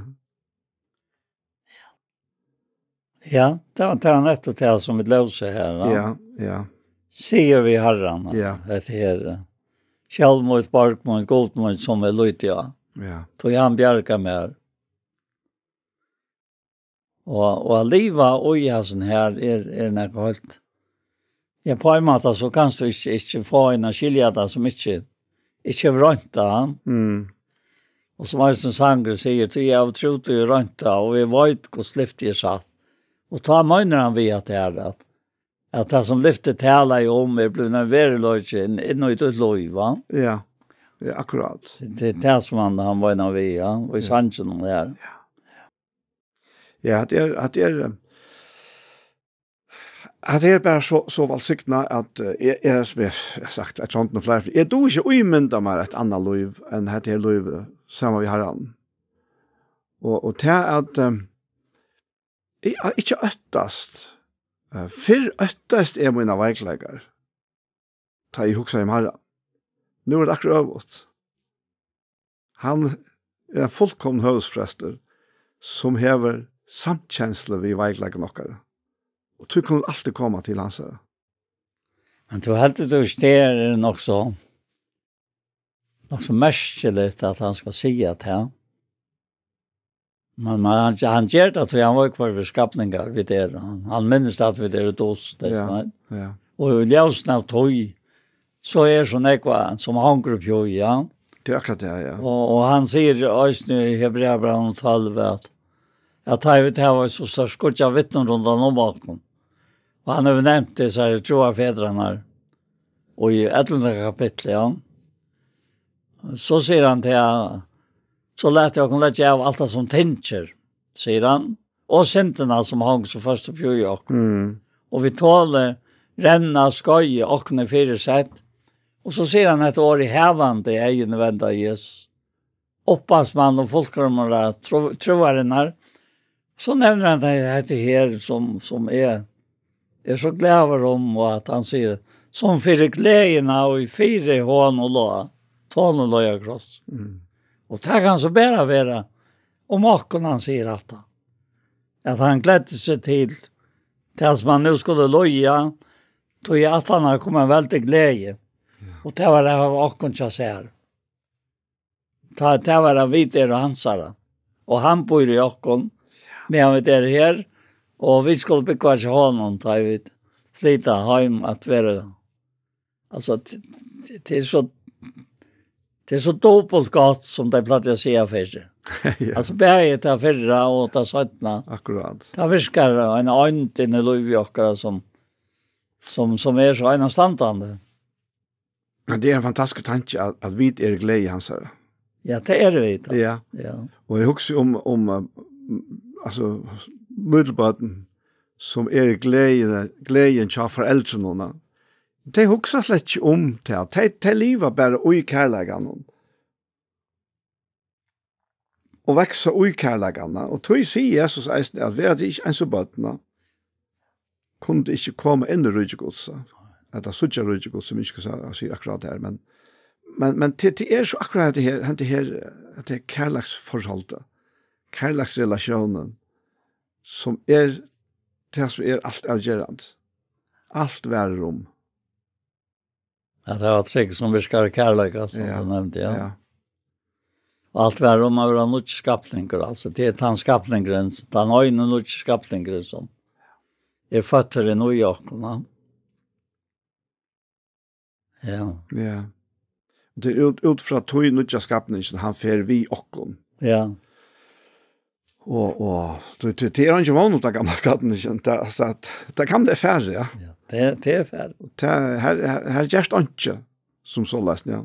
Ja, tað var, tað var nettopp tað, sum vit lósu her, ja. Ja, ja. Sigur við Harran, ja, hetta her, eh, "Skjól mítt, borg mín, Gud mín, sum eg líti á." Ja. Tí hann bjargar mær. Og, og at liva í hasum her er, er nakað heilt. Ja, á ein máta, so kanst tú ikki, ikki fáa ein at skilja tað, sum ikki, ikki hevur roynt tað. Mm. Og sum eisini sangurin sigur, tí eg havi trúð, tí eg roynt tað, og eg veit, hvussu lyfti er satt. Og tá meinar hann við at tað er at at tað sum lyftið talaði um er blivið ein veruleiki inn, inn í títt lív, va? Ja, ja, akkurát. Tað er tað sum hann, hann meinar við, ja, og í Ja. sanginum her. Ja, at er, at er, eh, at er bara so, so vælsignað at, eh, eg, eg, sum eg har sagt, at tronten og fleiri, eg dugi ikki at ímynda mær eitt annað lív enn hetta her lívið, saman við Harranum. Og, og tað at, eh, eg, at ikki óttast, eh, fyrr óttast eg mínar veikleikar, tá eg hugsaði um Harran. Nú er tað akkurát øvugt. Hann er ein fullkomin høvuðsprestur, sum hevur samkenslu við veikleikan okkara. Og tí kunnu vit altíð koma til hansara. Men tú heldur, tú ikki, tað er nokk so, nokk so merkiligt, at hann skal siga tað. Men, men hann, hann ger tað, tí hann veit, hvat vit skapningar vit eru. Hann, hann minnist, at vit eru dust, Ja, ja. Og í ljósinum av tí, so er so nógv, sum hongur uppi í, ja. Tað er akkurát tað, ja. Og, og hann sigur eisini í Hebreabrævinum tólv, at, at tá vit hava so, so skýggja vitnum rundan um okkum. Og hann hevur nevnt tað, so er trúarfedrarnar. Og í ellivta kapitli, ja. So sigur hann til, so lat okkum leggja av alt tað sum tyngir, sigur hann, og syndina sum hongur so føst uppi í okkum. Mm. Og við toli renna skeiðið okkum er fyrisett. Og so sigur hann hetta orðið, havandi eyguni vend á Jesus, upphavsmann og fullkomara trú-, trúarinnar. So nevnir hann tað, hetta her, sum, sum er, er so glaður um, og at hann sigur, sum fyri gleðina og fyri honum lá, tá honum leið á kross. Mm. Og tað kann so bara vera um okkum, hann sigur hatta. At hann gleddi seg til tað, sum hann nú skuldi líða, tí at hann hevði komið veldig gleði. Ja. Og tað var av okkum hjá sær. Tað, tað var, at vit eru hansara. Og hann býr í okkum, meðan vit eru her, og vit skulu búgva hjá honum, tá vit flyta heim at vera. Altso, t-, t-, tað er so, tað er so dupult gott, sum tey plagdu at siga fyrr. Ja. Altso, bæði tað fyrra og tað seinna. Akkurát. Tað virkar ein eind inn í lívið okkara, sum, sum, sum er so einastandandi. Men tað er ein fantastiskur tanki, at, at vit eru gleði hansara. Ja, tað eru vit, altso. Ja. Ja. Og eg hugsi um, um, eh, altso, lítil børn, sum eru gleðin, gleðin hjá foreldrunum, ja. Tey hugsa slett ikki um tað. Tey, tey liva bara í kærleikanum. Og vaksa í kærleikanum. Og tí sigur Jesus eisini, at vera tit ikki eins og børn, kunnu tit ikki koma inn í ríki Guds. Ella síggja ríki Guds, sum eg ikki skal siga, siga akkurát her, men, men, men tað, tað er so akkurát hetta her, hetta her, hetta her kærleiksforholdið, kærleiksrelatiónin, sum er tað, sum er alt avgerandi. Alt varir um. Ja, tað var trygg sum virkar kærleika, sum Ja. tú nevndi, ja. Ja. Og alt var um at vera nýggj skapningur, altso, tað er tann skapningurin, tann eini nýggj skapningurin, sum er føddur inn í okkum, ja. Ja. Ja. Og tað er út, út frá tí nýggja skapningin, hann fer við okkum. Ja. Og, og, tað, tað, tað er ikki vón um tað gamla skapningin, tað, altso, at, tað gamla er farið, ja. Ja, tað, tað er farið. Og tað, her, her, her gerst einki sum soleiðis, ja.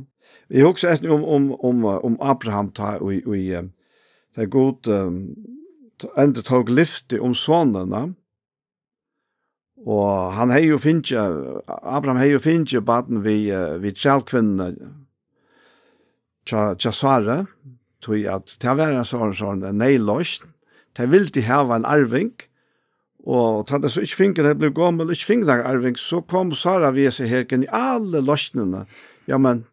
Eg hugsi eisini um, um, um, um Abraham, tá í, í, eh, tá Gud, eh, endurtók lyftið um sonin, ja. Og hann hevði jo fingið, Abraham hevði jo fingið barn við, eh, við trælkvinnuni hjá, hjá Sáru, tí at tað var ein sånn, sånn neyðloysn. Tey vildu hava ein arving, og tá tey so ikki fingu, tey blivu gomul, ikki fingu nakran arving, so kom Sára við hesi her genialu loysnini. Ja, men,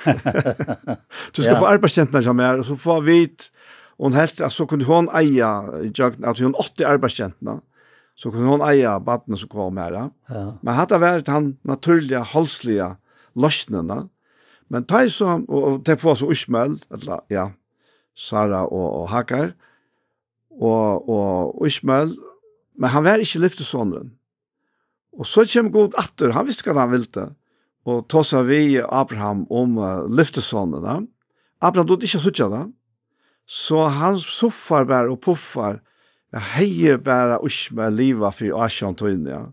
tú skal Ja. fáa arbeiðsgenturnar hjá mær, og so fáa vit, hon helt, at so kundi hon eiga, gjøgn, at hon átti arbeiðsgentuna, so kundi hon eiga barnið sum kom her, ja. Ja. Men hatta var tann natúrliga, holdsliga loysnin, ja. Men tá ið so, og, og tey fáa so Ísmael, ella, ja, Sára og, og Hagar, og, og Ísmael, men hann var ikki lyftisonurin. Og so kemur Gud aftur, hann visti hvat hann vildi, og tosar við Abraham um, eh, lyftisonina. Abraham dugdi ikki at síggja tað, so hann suffar bara og puffar, ja, hevði bara Ísmael livað fyri ásjón tíni, ja.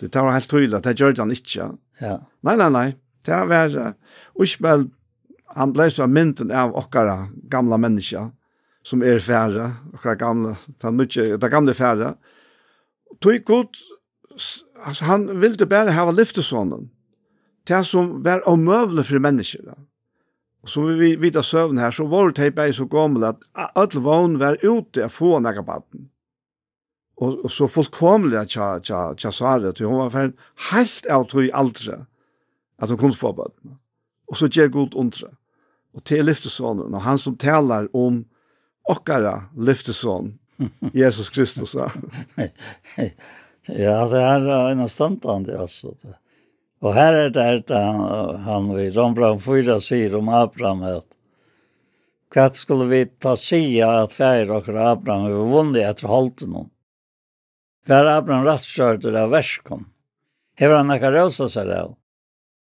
Tí tað var heilt týðiligt, at tað gjørdi hann ikki. Ja. Nei, nei, nei. Tað var, eh, Ísmael, hann bleiv so myndin av okkara gamla menniskja, sum er farið, okkara gamla, tað nýggja, tað gamla er farið. Tí Gud, s-, altso, hann vildi bara hava lyftisonin. Tað sum var ómøguligt fyri menniskju, ja. Og sum vit, vit vita søguna her, so vóru tey bæði so gomul, at a-, øll vón var úti at fáa nakað barn. Og, og so fullkomiliga hjá, hjá, hjá Sáru, tí hon var farin heilt av tí aldri, at hon kundi fáa barn. Og so ger Gud undrið. Og tað er lyftisonurin, og hann sum talar um okkara lyftisón, Jesus Kristus, ja. Ja, tað er, eh, einastandandi, altso. Og her er tað, er tað, hann, hann við Rómbrævinum fýra sigur um Abraham, at hvat skulu vit tá siga, at faðir okkara Abraham hevur vunnið eftir holdinum? Var Abraham rættgjørdur av verkum? Hevur hann nakað rósa sær av?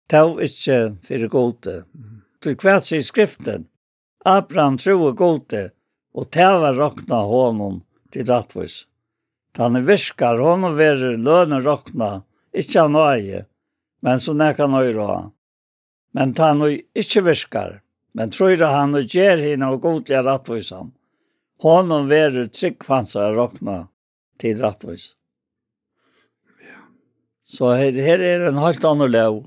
Tó ikki fyri Gudi. Tí hvat sigur Skriftin? Abraham trúði Gudi, og tað var roknað honum til rættvísi. Tann ið virkar, honum verður lønin roknað, ikki av náði, men sum nakað eigur á. Men tann ið ikki virkar, men trýr á hann, ið ger hina ógudligu rættvísina, honum verður trúgv hansara roknað til rættvísi. So her, her er ein heilt annar lóg.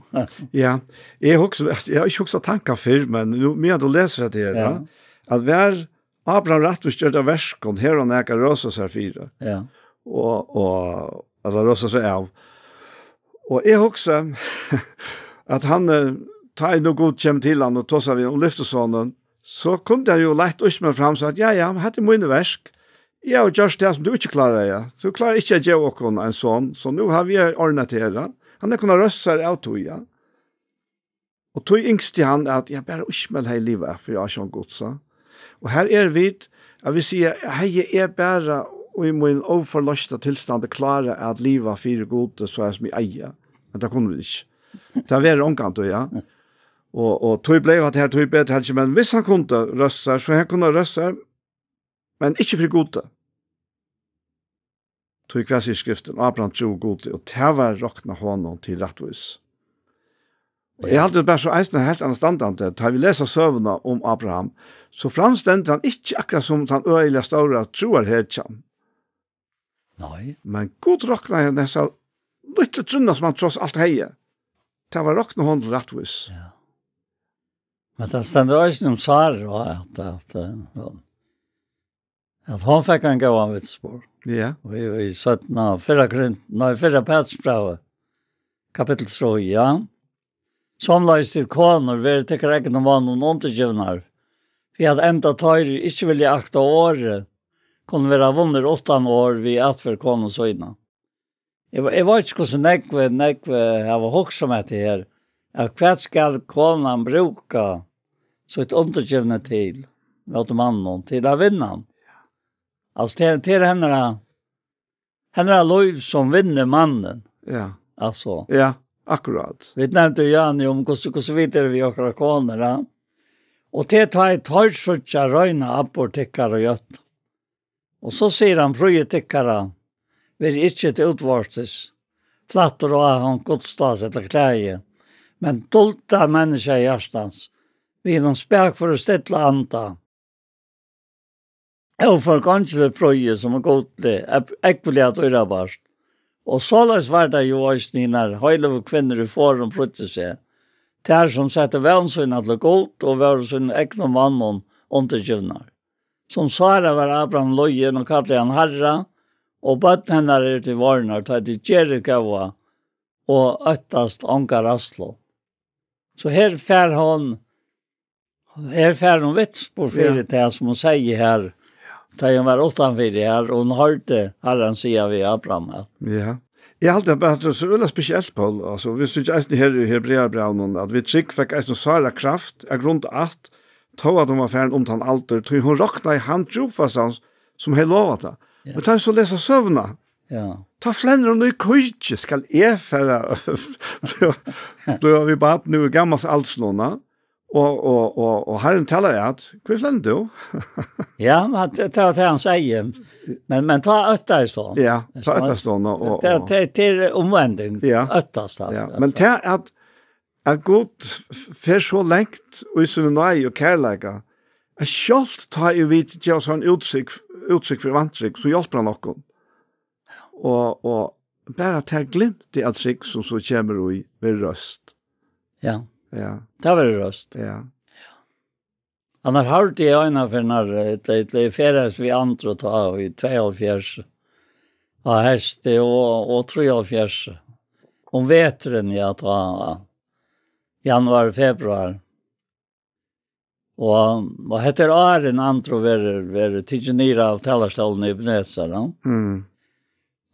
Ja, eg hugsi, eg havi ikki hugsað tankan fyrr, men nú, meðan tú lesur hetta her, ja, ja, at var Abraham rættvísgjørdur av verkum, hevur hann nakað at rósa sær fyri. Ja. Og, og, ella rósa sær av. Og eg hugsi, at hann, eh, tá ið nú Gud kemur til hann og tosar við hann um lyftisonin, so kundi hann jú leitt Ísmael fram og sagt: "Ja, ja, men hetta er míni verk. Eg havi gjørt tað, sum tú ikki kláraði. Tú klárar ikki at geva okkum ein son, so nú havi eg ordnað tað her." Hann hevði kunnað rósa sær av tí, ja. Og tí ynskti hann, at, ja, bara Ísmael hevði livað fyri ásjón Guds, ja. Og her er vit, at vit siga, hevði eg bara í mín óforloysta tilstand klárað at liva fyri Gud, so er sum eg eigi. Men tað kunnu vit ikki. Tað verður ongantíð, ja. Og, og tí bleiv at her, tí betur heldur, men hvis hann kundi rósa sær, so hann kundi rósa sær, men ikki fyri Gudi. Tí hvat sigur Skriftin? Abraham trúði Gudi, og tað var roknað honum til rættvísi. Og eg haldi bara so eisini heilt annað standandi, tá vit lesa søguna um Abraham, so framstendur hann ikki akkurát sum tann øgiliga stóra trúarhetjan. Nei. Men Gud roknaði hesa lítlu trúnna, sum hann tross alt hevði. Tað var roknað honum til rættvísi. Ja. Men tað stendur eisini um Sáru, at, at, eh, at hon fekk ein góðan vitnisburð. Ja. Og í, í seinna, fyrra Korint-, nei, fyrra Pætursbrævi, kapittul trý, ja. Somuleiðis tit konur, verið tykkara egnu monnum undirgivnar, fyri at enda teir, ið ikki vilja akta orðið, kunnu verða vunnir uttan orð við atferð konu sína. Eg, eg veit ikki, hvussu nógv, nógv, eh, hava hugsað um hetta her, at hvat skal konan brúka sítt undirgivna til, móti manninum, til at vinna hann? Altso, til, til hennara, hennara lív, sum vinnur mannin. Ja. Altso. Ja, akkurát. Vit nevndu, Jani, um hvussu, hvussu vit eru við okkara konur, ja. Og til tá ið teir síggja reina atburð tykkara í øllum. Og so sigur hann: Prýði tykkara, verið ikki til útvortis, flættur og áhongt gullstás ella klæði, men dulda menniskjahjartans, við hinum spakføra og stilla anda, óforgongiligt prýði, sum er gudligt, ev-, ógvuliga dýrabært. Og soleiðis var tað jú eisini, hinar heiløgu kvinnur í forðum prýddu seg, tær sum settu vón sína til Gud og vóru sínum egnu monnum undirgivnar. Sum Sára var Abraham lýðin og kallaði hann harra, og børn hennara eru til vorðnar, tá tit gerið góða og óttast onga ræðslu. So her fær hon, her fær hon vitnisburð fyri, ja, tað, sum hon segði her, tá hon var uttanfyri her, og hon hoyrdi Harran siga við Abraham at, ja. Eg haldi bara, at tað er so øgiliga spesielt, Poul. Altso, vit síggja eisini her í Hebrearabrævinum, at við trúgv fekk eisini Sára kraft, av grund at, tó at hon var farin um tann aldur, tí hon roknaði hann trúfastan, sum hevði lovað tað. Ja. Men tá vit so lesa søguna, ja, tá flennir hon í kíki: Skal eg fara, blíva við barn nú í gammals aldri núna? Og, og, og, og Harrin talar at, "Hví flennir tú?" Ja, men tað, tað var tað hann segði. Men, men tá óttaðist hann. Ja, tá óttaðist hann, og, og, tað, og tað, tað er umvending. Ja. Óttast, ja, altso. Men tað at, at Gud f-, fer so langt í síni náði og kærleika, at sjálvt tá ið vit geva okkum útsig, útsig fyri vantrúgv, so hjálpir hann okkum. Og, og bara tað glimtið av trúgv sum so kemur í, verður rørt. Ja. Ja. Tað verður rørt. Ja. Hann hevur hoyrt í eina ferð, eh, tey, tey ferðaðust við Andra tá í tveyoghálvfjerðs, á hesti og, og trýoghálvfjerðs. Um veturin, ja, tá, januar, februar. Og, og hetta er áðrenn Andra verður, verður tikin niður av talarstólnum í Ebenezer, ja. Mm.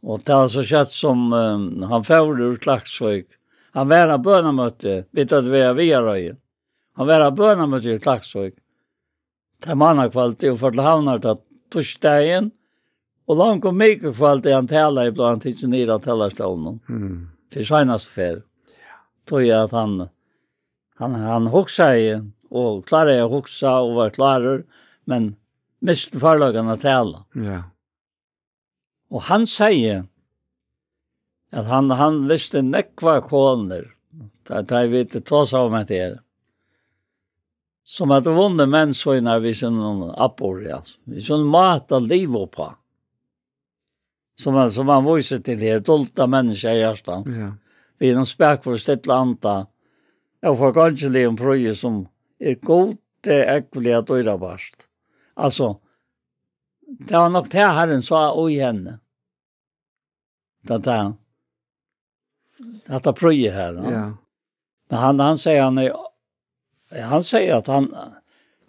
Og tað var so skjótt sum, eh, hann fór úr Klaksvík. Hann var á bønarmøti, vit høvdu verið á Viðareiði. Hann var á bønarmøti í Klaksvík. Tað mánakvøldið og fór til Havnar til týsdagin. Og langt um mikukvøldið hann talaði, bleiv hann tikin niður av talarstólnum. Mm. Fyri seinastu ferð. Ja. Tí at hann, hann, hann hugsaði og kláraði at hugsa og var klárur, men misti førleikan at tala. Ja. Og hann segði at hann, hann visti nógvar konur, tá, tá vit tosaðu um hetta her, sum høvdu vunnið menn sínar við sínum atburði, altso, við sínum máta at liva uppá. Sum hann, sum hann vísir til her, dulda menniskjahjartan. Ja. Við einum spakum og stilla anda, og forgongiligum prýði, sum er Gudi ógvuliga dýrabært. Altso, tað var nokk tað Harrin sá í henni. Tað, tað, hatta prýði her, ja. Ja. Men hann, hann segði, hann er, hann segði at hann,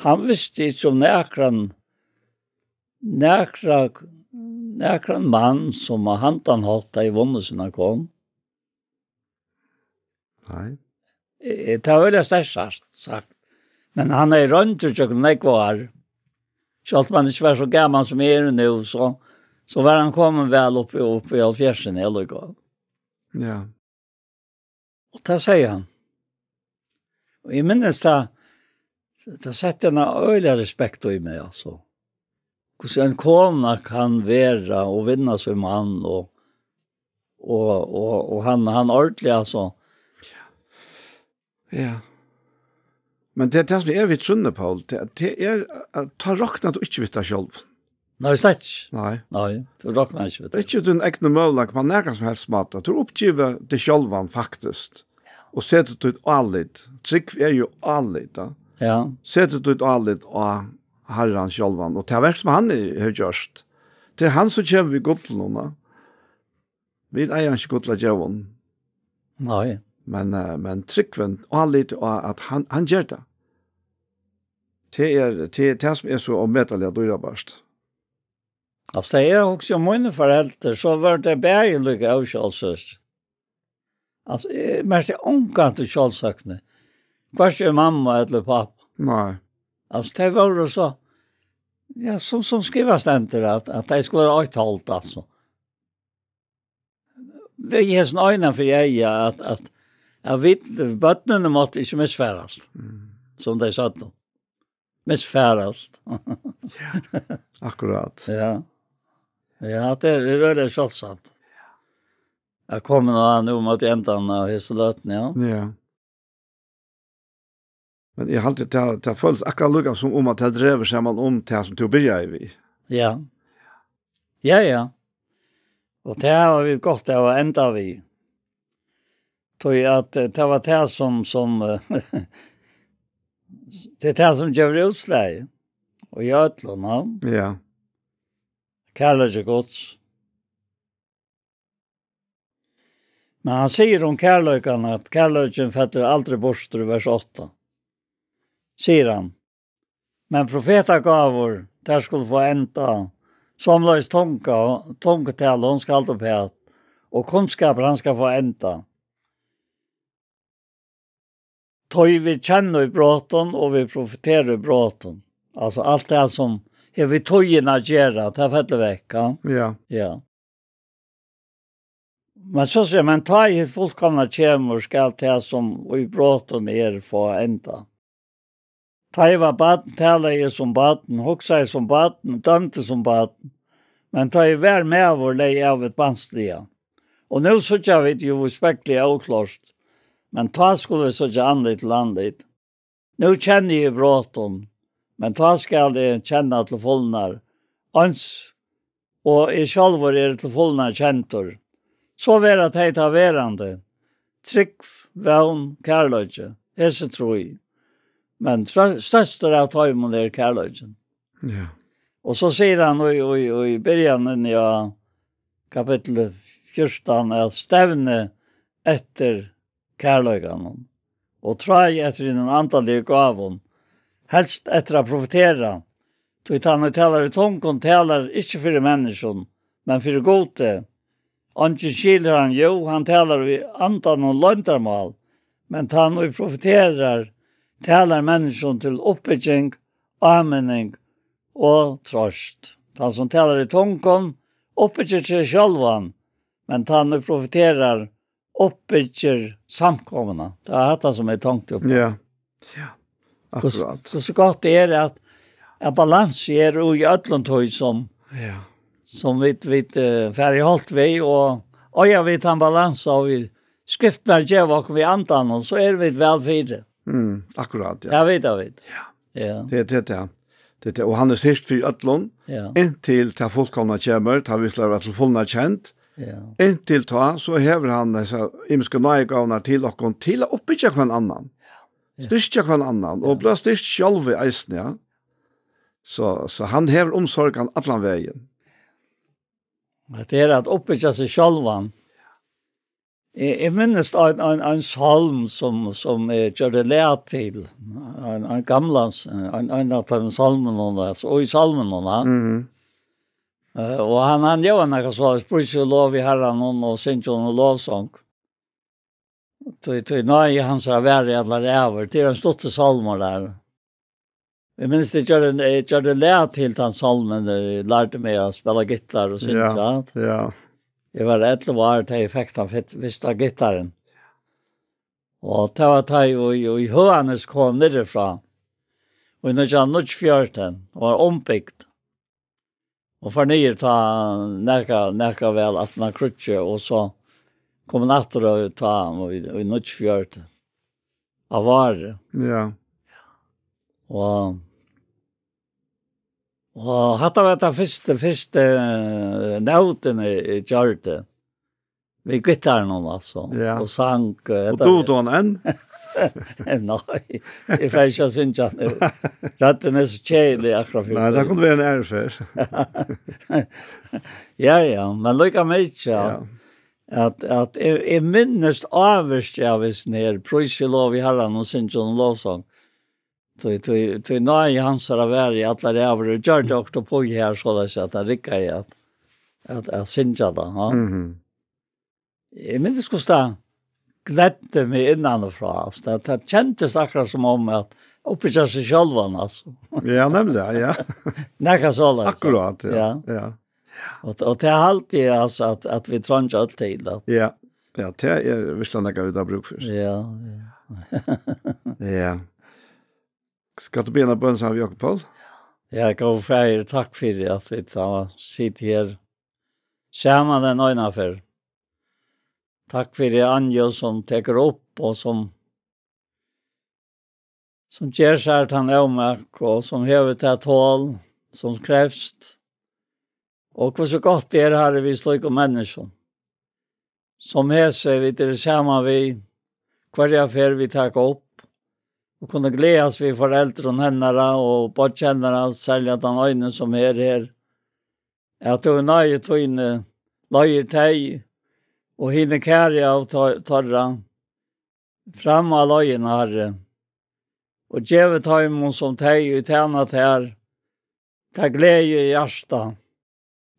hann visti ikki um nakran, nakra, nakran mann sum á handan hátt hevði vunnið sína konu. Nei. Eh, tað var veldig sterkt sagt, sagt. Men hann er royndur gjøgnum nógv ár. Sjálvt um hann ikki var so gamal sum eg eri nú, so, so var hann komin væl upp í, upp í hálvfjerðsini, allíkavæl. Ja. Og tað segði hann. Og eg minnist tað, tað setti eina øgiliga respekt í meg, altso. Hvussu ein kona kann vera og vinna sín mann og, og, og, og hann, hann ordiliga, altso. Ja. Men tað er tað sum er við trúnni, Poul. Tað, tað er, at tá roknar tú ikki við tær sjálvum. Nei, slett ikki. Nei. Nei, tú roknar ikki við tað. Ikki tín egnu møguleika á nakran sum helst máta. Tú uppgevur teg sjálvan, faktiskt. Ja. Og setur títt álit. Trúgv er jú álit, ja. Ja. Setur títt álit á Harran sjálvan. Og tað verk sum hann er, hevur gjørt. Tað er hann sum kemur við gullinum, ja. Vit eiga ikki gull at geva honum. Nei. Men, eh, men trúgvin, álitið á at hann, hann ger tað. Tað er, tað er tað sum er so ómetaliga dýrabært. Altso, eg hugsi um míni foreldur, so vóru tey bæði líka ósjálvsøk. Altso, eg merkti ongantíð sjálvsøkni. Hvørki í mammu ella í pápa. Nei. Altso, tey vóru so, ja, sum, sum skrivað stendur, at, at tey skulu vera eitt hálvt, altso. Við hesum eina fyri eyga, at, at, at vit, børnini máttu ikki misfarast, mm, sum tey søgdu. Misfarast. Ja, akkurát. Ja. Ja, tað er, er øgiliga sjáldsamt. Eg komi nú á, nú móti endan av hesi løtuni, ja. Ja. Men eg haldi, tað, tað følist akkurát líka sum um, at tað dregur saman um tað, sum tú byrjaði við. Ja. Ja, ja. Og tað hava vit gott av at enda við. Tí at, eh, tað var tað, sum, sum, eh, tað er tað, sum gevur útslagið. Og í øllum, ja. Ja. Kærleiki Guds. Men hann sigur um kærleikan, at kærleikin fellur aldri burtur í vers átta. Sigur hann, "Men profetagávur, tær skulu fáa enda, somuleiðis tunga, tungutala, hon skal halda uppat, og kunnskapur, hann skal fáa enda." Tí vit kenna í brotum, og vit profetera í brotum. Altso, alt tað sum hevur við tíðina at gera, tað fellur vekk, ja. Ja. Ja. Men so sigur, "Men tá hitt fullkomna kemur, skal tað, sum í brotum er, fáa enda." Tá eg var barn, talaði eg sum barn, hugsaði sum barn, dømdi sum barn. Men tá eg var maður, legði eg av eitt barnsliga. Og nú síggja vit jú í spegli óklárt, men tá skulu vit síggja andlit til andlit. Nú kenni eg í brotum, men tá skal eg kenna til fulnar, eins og eg sjálvur eri til fulnar kendur. So verða tey tá verandi. Trúgv, vón, kærleiki, hesi trý. Men trø-, størstur av teimum er kærleikin. Ja. Og so sigur hann í, í, í byrjanini av kapitli fjúrtan, at stevni eftir kærleikanum og tráið eftir hinum andaligu gávum, helst eftir at profetera, tí tann ið talar í tungum, talar ikki fyri menniskjum, men fyri Gudi. Eingin skilur hann, jú, hann talar í andanum loyndarmál, men tann ið profeterar, talar menniskjum til uppbygging, áminning og trøst. Tann sum talar í tungum, uppbyggir seg sjálvan, men tann ið profeterar, uppbyggir samkomuna. Tað er hetta sum er tonkt upp. Ja. Ja. Hvussu, akkurát. Hvussu gott er at, at balansi er í øllum tí sum, ja, sum vit, vit, eh, fara í holt við, og eiga vit tann balansa, og vit skriftirnar geva okkum við andanum, so eru vit væl fyri. Mm, akkurát, ja. Ja, vit, ja, vit. Ja. Ja. Tað er tað, ja. Tað er tað. Og hann er styrktur fyri øllum, ja, inntil tað fullkomna kemur, tá vit skulu vera til fulnar kend. Ja. Inntil tá, so hevur hann hesar ymisku náðigávurnar til okkum, til at uppbyggja hvønn annan. Ja. Styrkja hvønn annan, og, ja, blíva styrkt sjálvir eisini, ja. So, so hann hevur umsorgan allan vegin. Hetta er at uppbyggja seg sjálvan. Eg, eg minnist ein, ein, ein sálm sum, sum eg gjørdi lag til. Ein, ein gamlan s-, ein, ein av teimum sálmunum, altso, í sálmunum, ja. Mhm. Eh, og hann, hann ljóðar nakað soleiðis: Prísið og lovið Harranum og syngið honum lovsong. Tí, tí náði hansara varir allar ævir. Tað er ein stuttur sálmur har. Eg minnist, eg gjørdi, eg gjørdi lag til tann sálmin, eg lærdi meg at spæla gittar og syngja. Ja, ja. Eg var ellivu ár, tá eg fekk tann fyr-, fyrsta gittarin. Og tað var tá eg í, í Høganes kom niðurfrá. Og í nítjan hundrað og níggjuogfjøruti, og var ombygd. Og fór niður tá nakað, nakað væl aftan á kríggið, og so kom hann aftur og tá í, í níggjuogfjøruti. Á vári. Ja. Og, og hatta var tað fyrsta, fyrsta, eh, nótin eg, eg gjørdi. Við gittarinum, altso. Ja. Og sang, eh, og hetta dugir tú hann enn? Nei, eg fari ikki at syngja nú. Røddin er so keðilig akkurát fyri. Nei, tað kundi verið ein aðruferð. Ja, ja, men líka mikið, ja. Ja. At, at eg, eg minnist ávirki av hesum her, Prísið og lovið Harranum og syngið honum lovsong. Tí, tí, tí náði hansara varir allar ævir, og gjørdi okkurt uppí her, soleiðis at tað riggaði at, at, at syngja tað, ja. Mhm. Eg minnist, hvussu tað gleddi meg innan og frá, altso, tað, tað kendist akkurát sum um at uppbyggja seg sjálvan, altso. Ja, nemliga, ja. Nakað soleiðis. Akkurát, ja. Ja. Ja. Og, og tað haldi eg, altso, at, at vit treingja øll til, at. Ja. Ja, tað er virkuliga nakað, vit hava brúk fyri. Ja, ja. Ja. Skalt tú biðja eina bøn saman við okkum, Poul? Ja, góði Faðir, takk fyri at vit hava sitið her saman enn eina ferð. Takk fyri Anju, sum tekur upp og sum, sum ger sær tann ómak og sum hevur tað tol, sum krevst. Og hvussu gott er, Harri, við slíkum menniskjum. Sum hesi, vit eru saman við, hvørja ferð vit taka upp, og kunnu gleðast við foreldrum hennara og beiggja hennara, serliga tann eini, sum er her, at tú í náði tíni leiðir tey og hini kæru av to-, teirra fram á leiðina, Harri, og gevi teimum, sum tey, ið tæna tær, ta gleði í hjarta,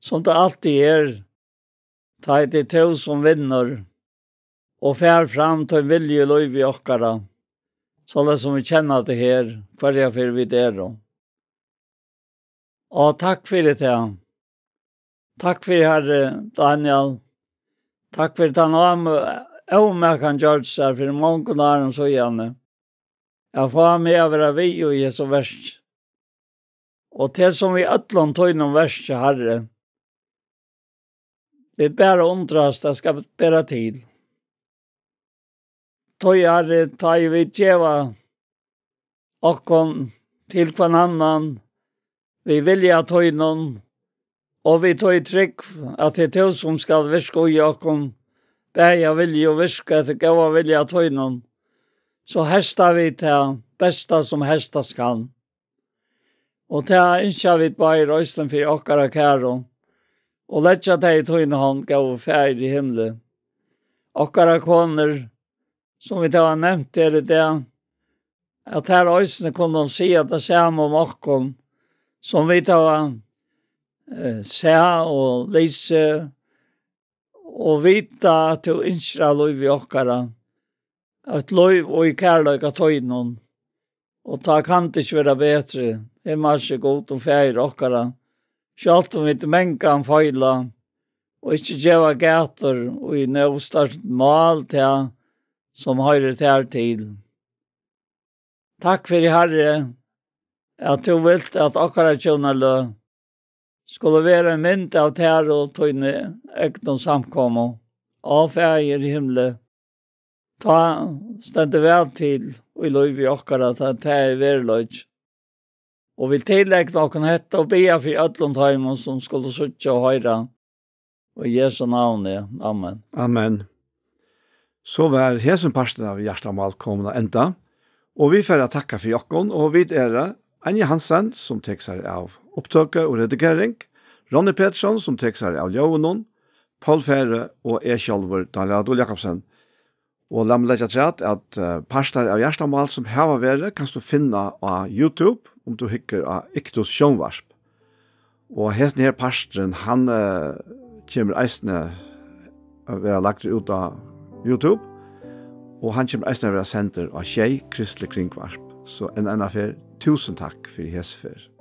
sum tað altíð er, tá ið tað er tú, sum vinnur og fær fram tín vilja í lívi okkara, soleiðis sum vit kenna tað her, hvørja ferð vit eru. Og takk fyri tað. Takk fyri, Harri Daniel. Takk fyri tann ám-, ómak hann gjørdi sær fyri mongum árum síðani. at fáa meg at vera við í hesum verki. Og tað sum í øllum tínum verki, Harri, vit bara undrast, at skal bera til. Tí, Harri, tá ið vit geva okkum til hvønn annan, við vilja tínum, og við tí trúgv, at tað er tú, sum skal virka í okkum, bæði av vilja og virka eftir góða vilja tínum, so heysta vit tað besta, sum heystast kann. Og tað ynskja vit báðir eisini fyri okkara kæru, og leggja tey í tína hond, góði Faðir í himli. Okkara konur, sum vit hava nevnt her í dag, at tær eisini kunnu siga tað sama um okkum, sum vit hava, eh, sæð og lisið, og vita, at tú ynskir at lív í okkara, eitt lív í kærleika tínum. Og tá kann tað ikki vera betri. Himmalski Gud og Faðir okkara, sjálvt um vit mangan feila, og ikki geva gætur í nóg stórt mál tað, sum hoyrir tær til. Takk fyri, Harri, at tú vilt, at okkara hjúnaløg skulu vera ein mynd av tær og tíni egnu samkomu. Á, Faðir í himli, tá stendur væl til í lívi okkara, tá tað er veruleiki. Og vit tilegna okkum hetta og biðja fyri øllum teimum, sum skulu síggja og hoyra. Í Jesu navni. Amen. Amen. So var hesin parturin av Hjartamál komin at enda, og vit fara at takka fyri okkum, og vit eru Anja Hansen, sum tekur sær av upptøku og redigering, Ronny Petersson, sum tekur sær av ljóðinum, Poul Færø og eg sjálvur, Daniel Adol Jakobsen. Og lat meg leggja afturat, at, eh, partar av Hjartamál sum hava verið, kanst tú finna á YouTube, um tú hyggur á Iktus sjónvarp. Og hesin her parturin, hann, eh, kemur eisini at vera lagdur út á YouTube, og hann kemur eisini at vera sendur á sjey kristlig kringvarp. So enn eina ferð, túsund takk fyri hesa ferð.